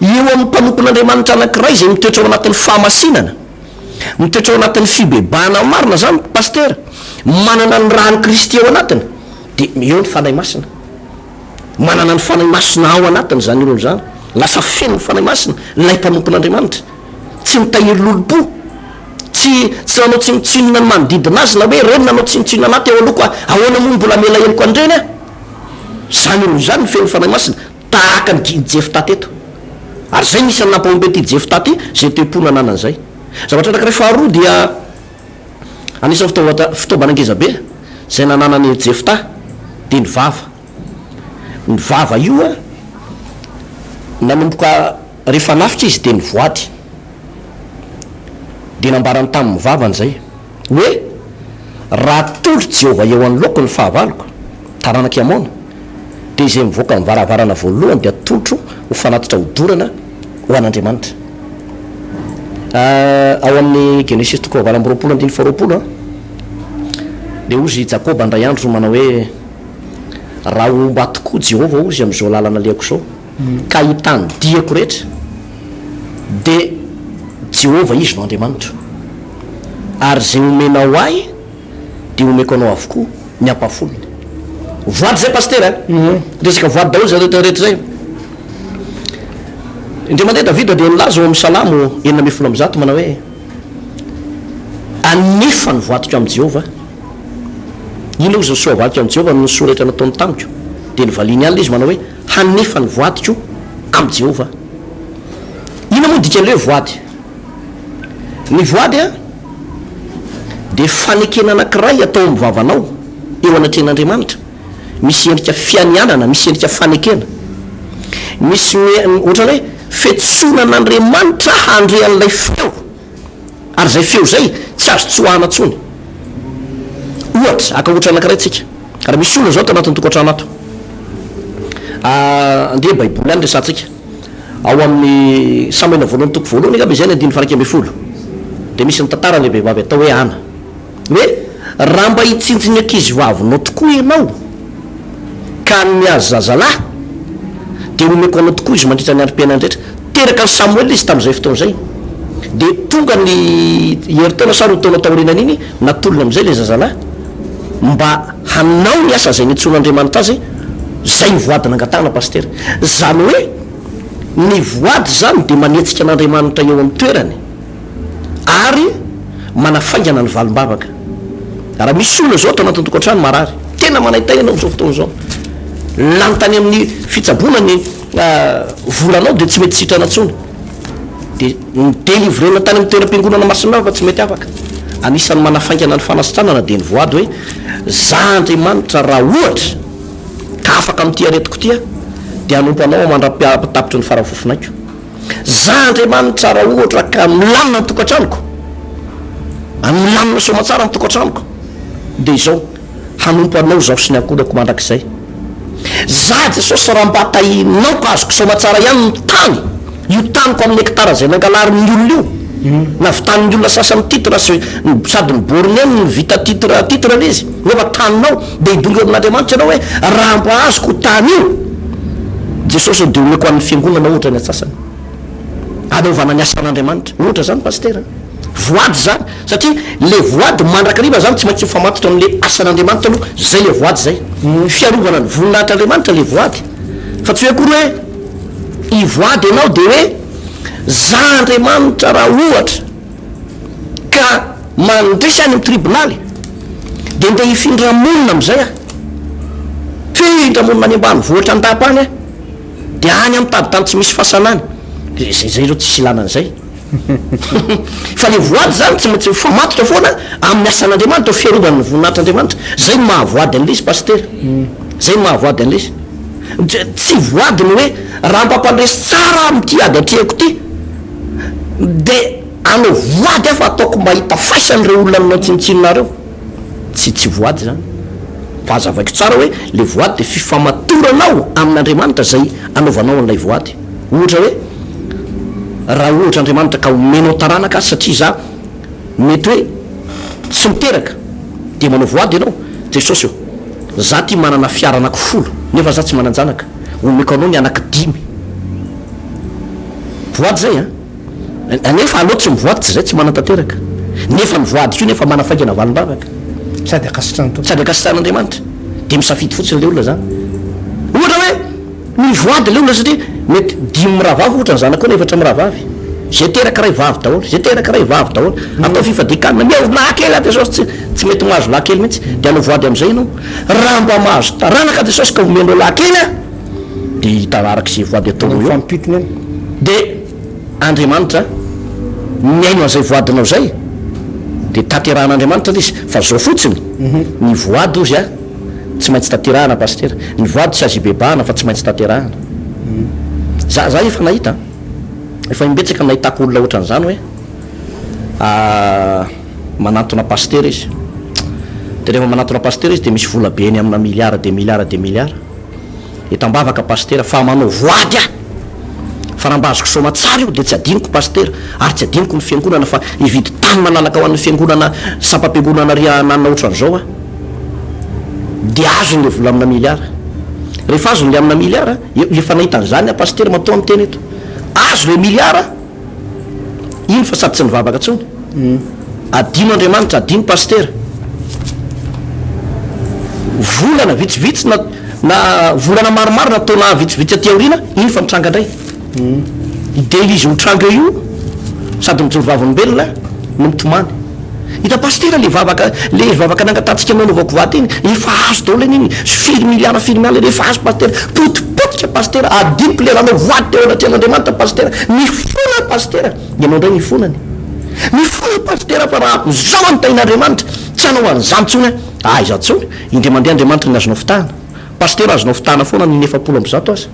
eo amin'ny mpanompon'Andriamanitra anankiray izay mitoetra ao anatin'ny fahamasinana, mitoetra ao anatin'ny fibebahana marina izany, Pasitera, manana ny ràn'i Kristy ao anatiny, dia eo ny Fanahy Masina. Manana ny Fanahy Masina ao anatiny izany olona izany. Lasa feno ny Fanahy Masina ilay mpanompon'Andriamanitra. Tsy mitahiry lolompo. Tsy tsy nanao tsinontsinona ny manodidina azy na hoe ireny nanao tsinontsinona anah teo aloha koa ahoana moa no mbola hamela heloka an'ireny aho. Izany olona izany no feno ny Fanahy Masina tahaka an'i Gi- Jefta teto. Ary izay no isan'ny nampahomby an'ity Jefta ity, izay toe-po nananany izay. Zavatra anankiray faharoa dia anisan'ny fitaovana fitaovana ngeza be izay nananan'i Jefta dia ny vava. Ny vava io an, nanomboka rehefa nafitra izy dia nivoady. Dia nambarany tamin'ny vavany izay, hoe, Raha atolotr'i Jehovah eo anoloako ny fahavaloko, taranak'i Amona, dia izay mivoaka amin'ny varavarana voalohany dia atolotro ho fanatitra hodorana ho an'Andriamanitra. Ao amin'ny Genesisy toko fahavalo amby 20 andininy faharoapolo, dia hozy i Jakoba indray andro manao hoe, Raha homba ahy tokoa Jehovah, hozy, amin'izao lalana alehako izao, ka hahita ny diako rehetra, dia Jehovah Izy no Andriamanitro, ary izay omenao ahy dia homeko anao avokoa ny ampahafolony. Voady izay Pasitera a! Resaka voady daholo izay rehetra rehetra izay. Indray mandeha Davida dia nilaza ao amin'ny Salamo 116 manao hoe, Anefa ny voadiko amin'i Jehovah. Inona hozy ny soa avaliko amin'i Jehovah noho ny soa rehetra nataony tamiko? Dia novaliany ihany ilay izy manao hoe, Hanefa ny voadiko amin'i Jehovah. Inona moa ny dikan'ilay hoe voady? Ny voady dia fanekena anankiray atao amin'ny vavanao eo anatrehan'Andriamanitra. Misy endrika fianianana, misy endrika fanekena. Misy ohatran'ny hoe fiantsoana an'Andriamanitra handre an'ilay feo. Ary izay feo izay tsy azo tsoahana intsony. Ohatra, haka ohatra anankiray tsika. Raha misy olona izao ato anatin'ny tokantrano ato. Andeha Baiboly ihany resahantsika. Ao amin'ny Samoela voalohany toko voalohany angamba izay ny andininy faha 11. Dia misy ny tantaran'ilay vehivavy atao hoe Ana. Hoe, raha mba hitsinjo ny ankizivavinao tokoa ianao, ka hanome azy zazalahy, dia homeko anao tokoa izy mandritra ny androm-piainany rehetra. Teraka an'i Samoela izy tamin'izay fotoana izay. Dia tonga ny herintaona sa roa taona taorianan'iny, natolony amin'izay ilay zazalahy, mba hanao ny asa izay niantsoan'Andriamanitra azy, izay ny voady nangatahana Pasitera. Izany hoe, ny voady izany dia manetsika an'Andriamanitra eo amin'ny toerany. ary manafaingana ny valim-bavaka. Raha misy olona izao ato anatin'ny tokantrano marary, tena manaintaina ianao amin'izao fotoana izao, lany tany amin'ny fitsaboana ny volanao dia tsy mety sitrana intsony, dia ni-delivrena tany amin'ny toeram-piangonana masina fa tsy mety afaka. Anisan'ny manafaingana ny fanasitranana dia ny voady hoe, Za Andriamanitra raha ohatra ka afaka amin'ity aretiko ity aho dia hanompo anao aho mandra-pitapitry ny fara-fofonaiko. Za Andriamanitra raha ohatra ka milamina ny tokantranoko, ary milamina soamatsara ny tokantranoko, dia izao, hanompo Anao zaho sy ny ankohonako mandrakizay. Za Jesosy raha mba tahinao ka azoko soamatsara ihany ny tany, io taniko amin'ny hectare izay nangalarin'ny olona io, navitan'ny olona sasany titre sy sady ny borne no vita titre titre ilay izy, nefa taninao, dia hidongy eo amin'Andriamanitra ianao hoe raha mba azoko io tany io, Jesosy ô dia omeko an'ny fiangonana ohatra ny atsasany anaovana ny asan'Andriamanitra ohatra zany pasitera voady zany satria le voady mandrakariva zany tsy maintsy mifamatotra amle asan'Andriamanitra aloha zay le voady zay fiarovana ny voninahitr'Andriamanitra le voady fa tsy hoe akory hoe hivoady ianao de hoe za Andriamanitra raha ohatra ka mandresy any amin'ny tribonaly dia ndeha hifindra monina amin'izay aho, hifindra monina any ambanivohitra an-dapa any aho, dia any aho mitady tany tsy misy fasana any, izay izay ireo tsisy ilana an'izay. Fa le voady zany tsy maintsy mifamatotra foana amin'ny asan'Andriamanitra, ho fiarovana ny voninahitr'Andriamanitra, zay no mahavoady an'ilay izy Pasitera, zay no mahavoady an'ilay izy. Tsy voady ny hoe raha mba mpandresy tsara aho amin'ity ady atrehiko ity, Dia hanao voady aho fa ataoko mba hahita faisana ireo olona nanao tsinontsinona ireo. Tsy tsy voady izany. Fa hazavaiko tsara hoe ilay voady dia fifamatoranao amin'Andriamanitra izay anaovanao an'ilay voady. Ohatra hoe, raha ohatra Andriamanitra ka omenao taranaka aho satria izaho mety hoe tsy miteraka dia manao voady ianao, Jesosy ô, za ty manana fiara anaky folo nefa za tsy manan-janaka, omeko anao ny anaky dimy. Voady zay an! Nefa aleo tsy mivoady tsy zay tsy manatanteraka. Nefa ny voady koa nefa manafaingana valim-bavaka. Sady ankasitrahan'ny Tompo. Sady ankasitrahan'Andriamanitra. Dia misafidy fotsiny ilay olona zany. Ohatra hoe mivoady ilay olona satria mety dimy mirahavavy ohatra ny zanakao na efatra mirahavavy. Zay teraka iray vavy daholo, zay teraka iray vavy daholo. Atao fifadian-kanina, mihaovy lahy kely aho Jesosy, tsy tsy mety mahazo lahy kely mihitsy. Dia hanao voady amin'izay ianao. Raha mba mahazo taranaka Jesosy ka omenao lahy kely aho, Dia hita araka izay voady ataonao eo. Mifampitony eny. Dia Andriamanitra mihaino an'izay voadinao izay, dia tanterahan'Andriamanitra ilay izy. Fa izao fotsiny, ny voady hozy a, tsy maintsy tanterahana Pasitera. Ny voady tsy azo ibebahana fa tsy maintsy tanterahana. Za, za efa nahita an, efa imbetsaka nahitako olona ohatran'izany hoe, manantona Pasitera izy. Dia rehefa manantona Pasitera izy dia misy vola be eny amina milliards des milliards des milliards. Eto ambavaka Pasitera fa manao voady aho fa raha mba azoko soamatsara io dia tsy adinoko Pasitera ary tsy adinoko ny fiangonana fa hividy tany malalaka ho an'ny fiangonana sampam-piangonana ry ananona otran'izao aho dia azony le vola amina milliard rehefa azony le amina milliard efa nahita an'izany aho Pasitera matoa miteny eto azo le milliard Iny fa sady tsy nivavaka tsony. Adino Andriamanitra, adino Pasitera. Volana vitsivitsy na na volana maromaro na taona vitsivitsy aty aoriana, iny fa mitranga indray. Dia izy mitranga eo io, sady mijoro vavolombelona no mitomany. Hita pasitera le vavaka, le vavaka nangatahantsika nanaovako vady iny, efa azo daholo anie iny, firy milliards firy milliards efa azo pasitera, potipotika pasitera, adinoko le nanao voady teo anatrehan'Andriamanitra pasitera, nifona pasitera, ianao indray nifonany, nifona pasitera fa raha zao no tahin'Andriamanitra, tsy hanao an'izany intsony aho, aiza intsony, indray mandeha Andriamanitra ny azonao fitahana, pasitera azonao fitahana foana ny 140 aza.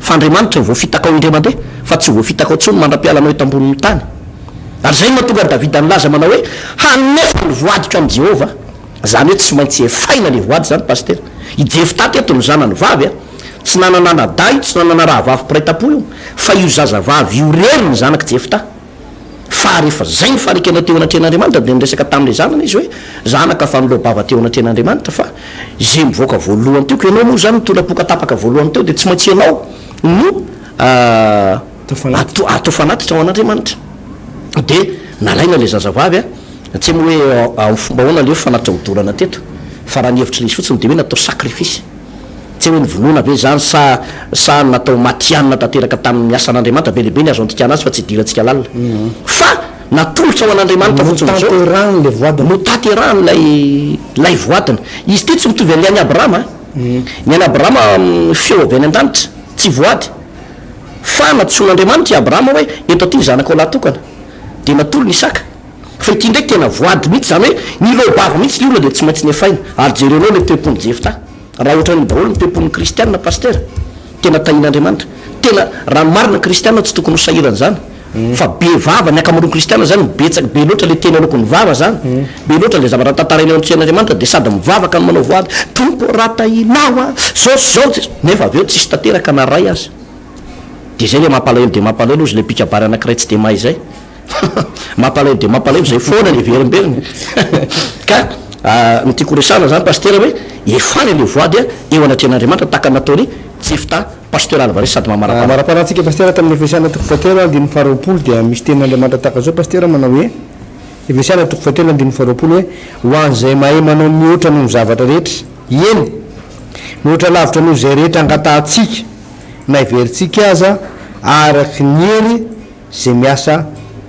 Fa Andriamanitra voafitakao indray mandeha, fa tsy ho voafitakao intsony mandra-pialanao eto ambonin'ny tany. Ary izay no mahatonga an'i Davida nilaza manao hoe, Hanefa ny voadiko amin'i Jehovah aho. Izany hoe tsy maintsy efaina ilay voady izany, Pasitera. I Jefta teto no zanany vavy a! Tsy nanana anadahy io, tsy nanana rahavavy mpiray tampo io, fa io zazavavy io irery ny zanak'i Jefta. Fa rehefa izay ny fanekena teo anatrehan'Andriamanitra dia niresaka tamin'ilay zanany izy hoe, Zanaka fa niloa-bava teo anatrehan'Andriamanitra fa izay mivoaka voalohany teo, ka ianao moa izany nitolapoka tapaka voalohany teo dia tsy maintsy ianao no atao fanatitra ho an'Andriamanitra. Dia nalaina ilay zazavavy, tsy hay moa hoe amin'ny fomba ahoana ilay hoe fanatitra hodorana teto, fa raha ny hevitr'ilay izy fotsiny dia hoe natao sacrifice. Tsy hay hoe novonoina ve izany sa sa natao matihanina tanteraka tamin'ny asan'Andriamanitra, be dia be ny azo andikana azy fa tsy idirantsika lalina. Fa natolotra ho an'Andriamanitra fotsiny izao. Notanterahiny ilay voadiny. Notanterahiny ilay ilay voadiny. Izy ity tsy mitovy an'ilay an'i Abrahama a. Ny an'i Abrahama feo avy any an-danitra, tsy voady. Fa nantsoin'Andriamanitra i Abrahama hoe eto aty ny zanakao lahy tokana. Dia natolony Isaka. Fa ity indray tena voady mihitsy, izany hoe niloa-bava mihitsy ilay olona dia tsy maintsy nefaina. Ary jerenao ilay toe-pon'i Jefta. Raha ohatran'io daholo ny toe-pon'ny kristiana Pasitera, tena tahian'Andriamanitra. Tena raha ny marina ny kristiana tsy tokony ho sahirana izany. Fa be vava, ny ankamaroan'ny kristiana izany betsaka, be loatra ilay teny aloaky ny vava izany. Be loatra ilay zavatra tantaraina eo anatrehan'Andriamanitra dia sady mivavaka no manao voady, Tompo ô raha tahianao aho, zao sy zao, nefa avy eo tsisy tanteraka na iray aza. Dia izay ilay mampalahelo dia mampalahelo hozy ilay mpikabary anankiray tsy dia mahay izay. Mampalahelo dia mampalahelo izay foana ny heverimberiny. Ka ny tiako horesahana izany Pasitera hoe efana ilay voady eo anatrehan'Andriamanitra tahaka ny nataon'i Jefta Pasteur Alvarez sady mamarapara. Mamarapara antsika Pasitera tamin'ny Efesiana toko fahatelo andininy faharoapolo dia misy tenin'Andriamanitra tahaka izao Pasitera manao hoe, Efesiana toko fahatelo andininy faharoapolo hoe, Ho an'izay mahay manao mihoatra noho ny zavatra rehetra, eny, mihoatra lavitra noho izay rehetra angatahantsika na heverintsika aza, araka ny hery izay miasa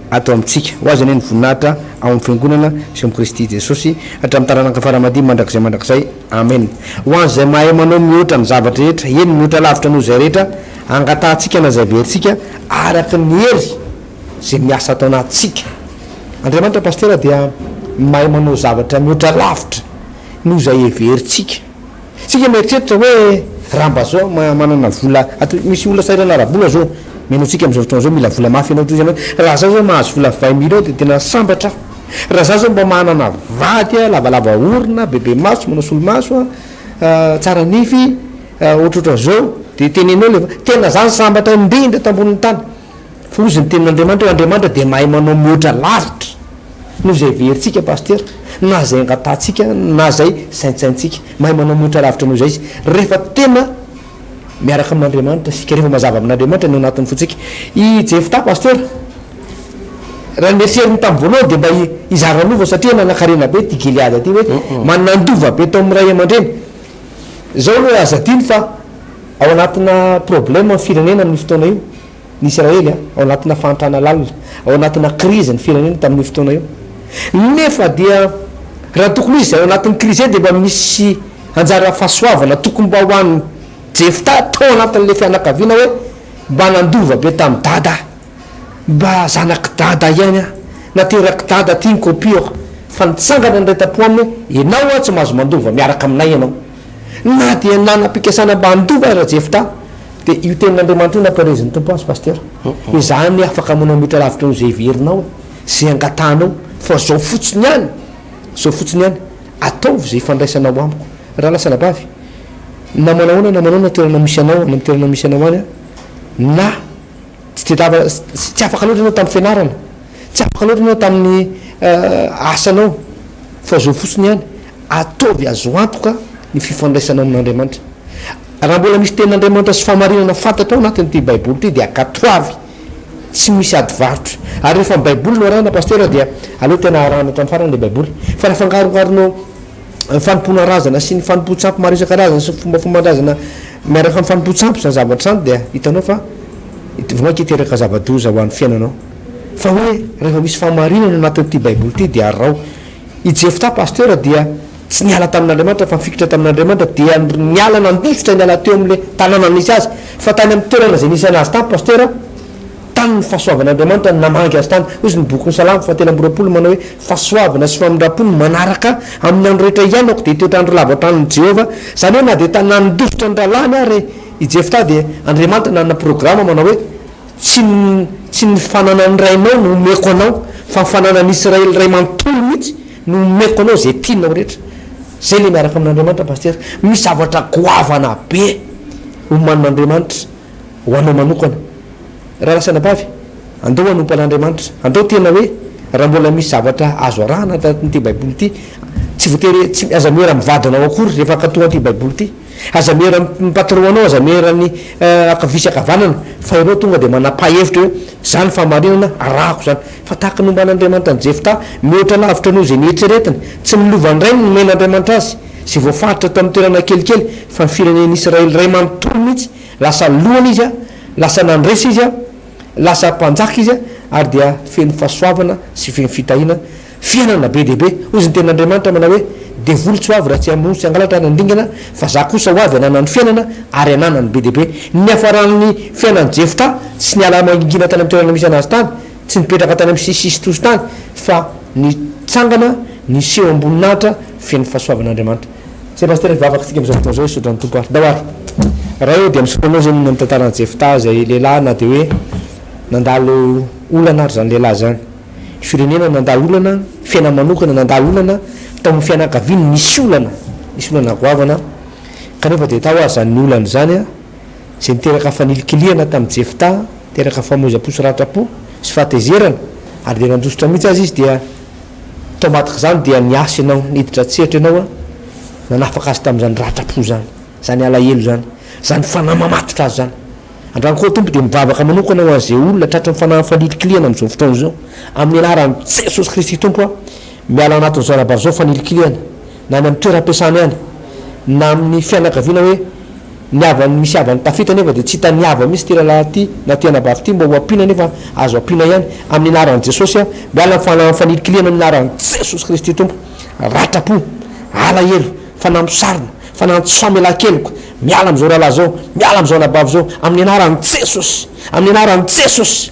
ato amintsika. Ho Azy anie ny voninahitra ao amin'ny Fiangonana sy ao amin'i Kristy Jesosy, hatramin'ny taranaka fara aman-dimby mandrakizay mandrakizay. Amena. Ho an'izay mahay manao mihoatra ny zavatra rehetra, eny, mihoatra lavitra noho izay rehetra angatahantsika na izay heverintsika, araka ny hery izay miasa ato anatintsika. Andriamanitra Pasitera dia mahay manao zavatra mihoatra lavitra noho izay heverintsika. Tsika mieritreritra hoe raha mba zao manana vola ato, misy olona sahirana ara-bola zao, mihaino antsika amin'izao fotoana izao, mila vola mafy ianao, toy izany hoe raha za zao mahazo vola vingt millions dia tena sambatra aho, raha za zao mba manana vady a, lavalava orona, bebe maso, manao solomaso a, tsara nify, ohatrohatran'izao, dia tenenao le, tena za sambatra indrindra tambonin'ny tany. Fa hozy ny tenin'Andriamanitra hoe Andriamanitra dia mahay manao mihoatra lavitra noho izay heverintsika Pasitera, na izay angatahantsika na izay saintsaintsika. Mahay manao mihoatra lavitra noho izay Izy. Rehefa tena miaraka amin'Andriamanitra isika, rehefa mazava amin'Andriamanitra ny ao anatin'ny fontsika. I Jefta Pasitera, raha ny eritreritiny tamin'ny voalohany dia mba hizara lova satria nanankarena be ity Gileada ity hoe manandova be tao amin'ny ray aman-dreny. Izao aloha aza adino fa ao anatina problème ny firenena amin'io fotoana io. Ny Isiraely ao anatina fahantrana lalina, ao anatina krizy ny firenena tamin'io fotoana io. Nefa dia raha tokony ho izy ao anatin'ny krizy izay dia mba misy anjara fahasoavana tokony mba ho an'i Jefta tao anatin'ilay fianakaviana hoe mba nandova be tamin'i dada aho, mba zanak'i dada ihany aho, naterak'i dada aty ny kopiako, fa nitsangana ny iray tampo aminy hoe ianao aho tsy mahazo mandova miaraka aminay ianao. Na dia nanam-pikasana mba handova aza Jefta, Dia io tenin'Andriamanitra io nampirezin'ny Tompo azy Pasteur. Hoe za anie afaka manao mihoatra lavitra noho izay heverinao e, izay angatahanao, fa zao fotsiny ihany, zao fotsiny ihany, ataovy izay ifandraisanao amiko. Rahalahy sy anabavy, na manao ahoana na manao ahoana toerana misy anao, any amin'ny toerana misy anao any an, na tsy dia lava, tsy afaka loatra ianao tamin'ny fianarana, tsy afaka loatra ianao tamin'ny asanao, fa zao fotsiny ihany, Ataovy azo antoka ny fifandraisanao amin'Andriamanitra. Raha mbola misy tenin'Andriamanitra sy fahamarinana fantatra ao anatin'ity Baiboly ity dia ankatoavy, tsy misy ady varotra. Ary rehefa ny Baiboly no arahina Pasteur dia aleo tena arahina hatramin'ny farany ilay Baiboly. Fa raha afangarongaronao Ny fanompoana razana sy ny fanompoan-tsampy maro isan-karazany sy ny fombafomban-drazana miaraka amin'ny fanompoan-tsampy izany zavatra izany dia hitanao fa vao mainka hiteraka zava-doza ho an'ny fiainanao. Fa hoe rehefa misy fahamarinana ao anatin'ity baiboly ity dia araho. I Jefta pasteur dia tsy niala tamin'Andriamanitra fa nifikitra tamin'Andriamanitra dia niala nandositra niala teo amin'ilay tanàna nisy azy fa tany amin'ny toerana izay nisy anazy tany pasteur Tany ny fahasoavan'Andriamanitra no namangy azy tany. Hoy izy ny bokin'ny Salamo fahatelo amby 20 manao hoe, Fahasoavana sy famindram-po no manaraka amin'ny andro rehetra iainako, dia hitoetra andro lava an-tranon'i Jehovah. Izany hoe na dia tany nandositra ny rahalahiny ary i Jefta dia Andriamanitra nanana programa manao hoe, Tsy ny tsy ny fananan'ny rainao no omeko anao, fa ny fananan'i Israely iray manontolo mihitsy no omeko anao izay tianao rehetra. Izay ilay miaraka amin'Andriamanitra Pasitera. Misy zavatra goavana be omanin'Andriamanitra. Ho anao manokana. Rahalahy sy anabavy, andao hanompo an'Andriamanitra. Andao tena hoe, raha mbola misy zavatra azo arahana ato anatin'ity Baiboly ity, tsy voatery, tsy, aza miera amin'ny vadinao akory rehefa hankatò an'ity Baiboly ity. Aza miera amin'ny patron-nao, aza miera ny ankavia sy ankavanana, fa ianao tonga dia manapa-hevitra hoe, izany fahamarinana, arahako izany. Fa tahaka ny nomban'Andriamanitra an'i Jeftà, mihoatra lavitra noho izay nieritreretiny, tsy ny lovan'ny rainy no nomen'Andriamanitra azy, izay voafaritra tamin'ny toerana kelikely, fa ny firenen'Israely iray manontolo mihitsy, Lasa lohany izy, lasa nandresy izy, lasa mpanjaka izy, ary dia feno fahasoavana sy feno fitahiana, fiainana be dia be. Hoy izy ny tenin'Andriamanitra manao hoe, Devoly tsy ho avy raha tsy hamono sy hangalatra ary handringana, fa za kosa ho avy hanana ny fiainana ary hananany be dia be. Ny niafaran'ny fiainan'i Jefta, tsy niala mangingina tany amin'ny toerana misy anazy tany, tsy nipetraka tany amin'ny sisisisitosy tany, fa nitsangana, niseho am-boninahitra, feno fahasoavan'Andriamanitra. Zay Pasitera hivavaka tsika amizao fotoana zao hisaotra ny Tompo ary. Ndao ary. Ray ô dia misaotra anao zay noho ny tantaran'i Jefta izay lehilahy na dia hoe nandalo olana ary zany lehilahy zany. Firenena nandalo olana, fiainany manokana nandalo olana, tao amin'ny fianakaviany nisy olana, nisy olana goavana kanefa dia tao aza zany olana izany an, izay niteraka fanilikilihana tamin'i Jefta, niteraka famoizam-po sy ratram-po sy fahatezerana ary dia nandositra mihitsy aza izy dia Tao ambadik'izany dia niasa ianao, niditra an-tsehatra ianao nanafaka azy tamin'izany ratram-po izany, izany alahelo izany, izany fanahy mamatotra azy izany. Androany koa Tompo dia mivavaka manokana ho an'izay olona tratry ny fanahy fanilikilihana amin'izao fotoana izao. Amin'ny anaran'i Jesosy Kristy Tompo aho, miala ao anatin'izao anabavy izao fanilikilihana, na any amin'ny toeram-piasana any, na amin'ny fianakaviana hoe, Ny havany misy havany tafita nefa dia tsy hitan'ny havany mihitsy ity rahalahy ity na ity anabavy ity mba ho ampiana nefa azo ampiana ihany amin'ny anaran'i Jesosy aho miala ny fanahy fanilikilihana amin'ny anaran'i Jesosy Kristy Tompo ratram-po alahelo fanahy misarona fanahy tsy famelan-keloka miala amin'izao rahalahy izao miala amin'izao anabavy izao amin'ny anaran'i Jesosy amin'ny anaran'i Jesosy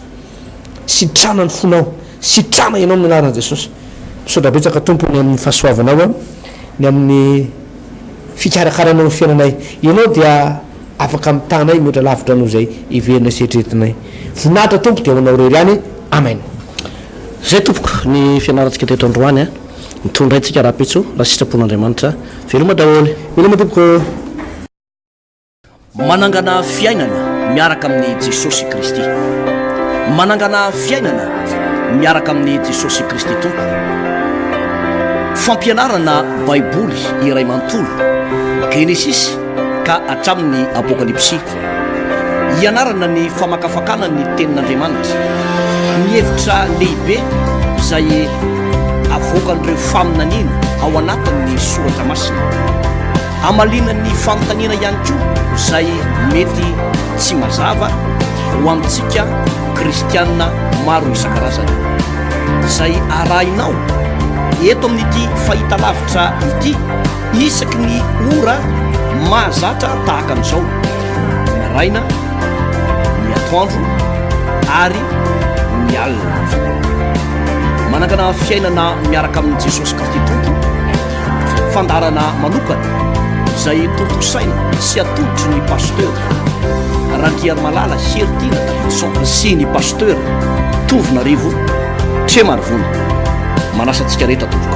sitrana ny fonao sitrana ianao amin'ny anaran'i Jesosy misaotra betsaka Tompo ny amin'ny fahasoavanao ny amin'ny fikarakaranao ny fiainanay. Ianao dia afaka mitaha anay mihoatra lavitra noho izay heverinay sy eritreretinay. Voninahitra Tompo dia ho Anao irery ihany. Amen. Zay tompoko ny fianarantsika teto androany a! Mitondra antsika rahampitso raha sitrapon'Andriamanitra. Veloma daholo. Veloma tompoko. Manangana fiainana miaraka amin'i Jesosy Kristy. Manangana fiainana miaraka amin'i Jesosy Kristy Tompo. Fampianarana Baiboly iray manontolo, Genesisy ka hatramin'ny Apokalypsy. Hianarana ny famakafakana ny Tenin'Andriamanitra, ny hevitra lehibe izay avoakan'ireo faminaniana ao anatin'ny Soratra Masina. Hamaliana ny fanontaniana ihany koa izay mety tsy mazava ho amintsika kristiana maro isan-karazany. Izay arahinao eto amin'ity fahitalavitra ity isaky ny ora mahazatra tahaka an'izao, ny maraina, ny atoandro ary ny alina. Manangana fiainana miaraka amin'i Jesosy Kristy Tompo. Fandaharana manokana izay tontosaina sy atolotry ny Pasteur Randriarimalala Heritiana Davidson sy ny Pasteur Tovonarivo Tremarivony. Manasa antsika rehetra tompoko.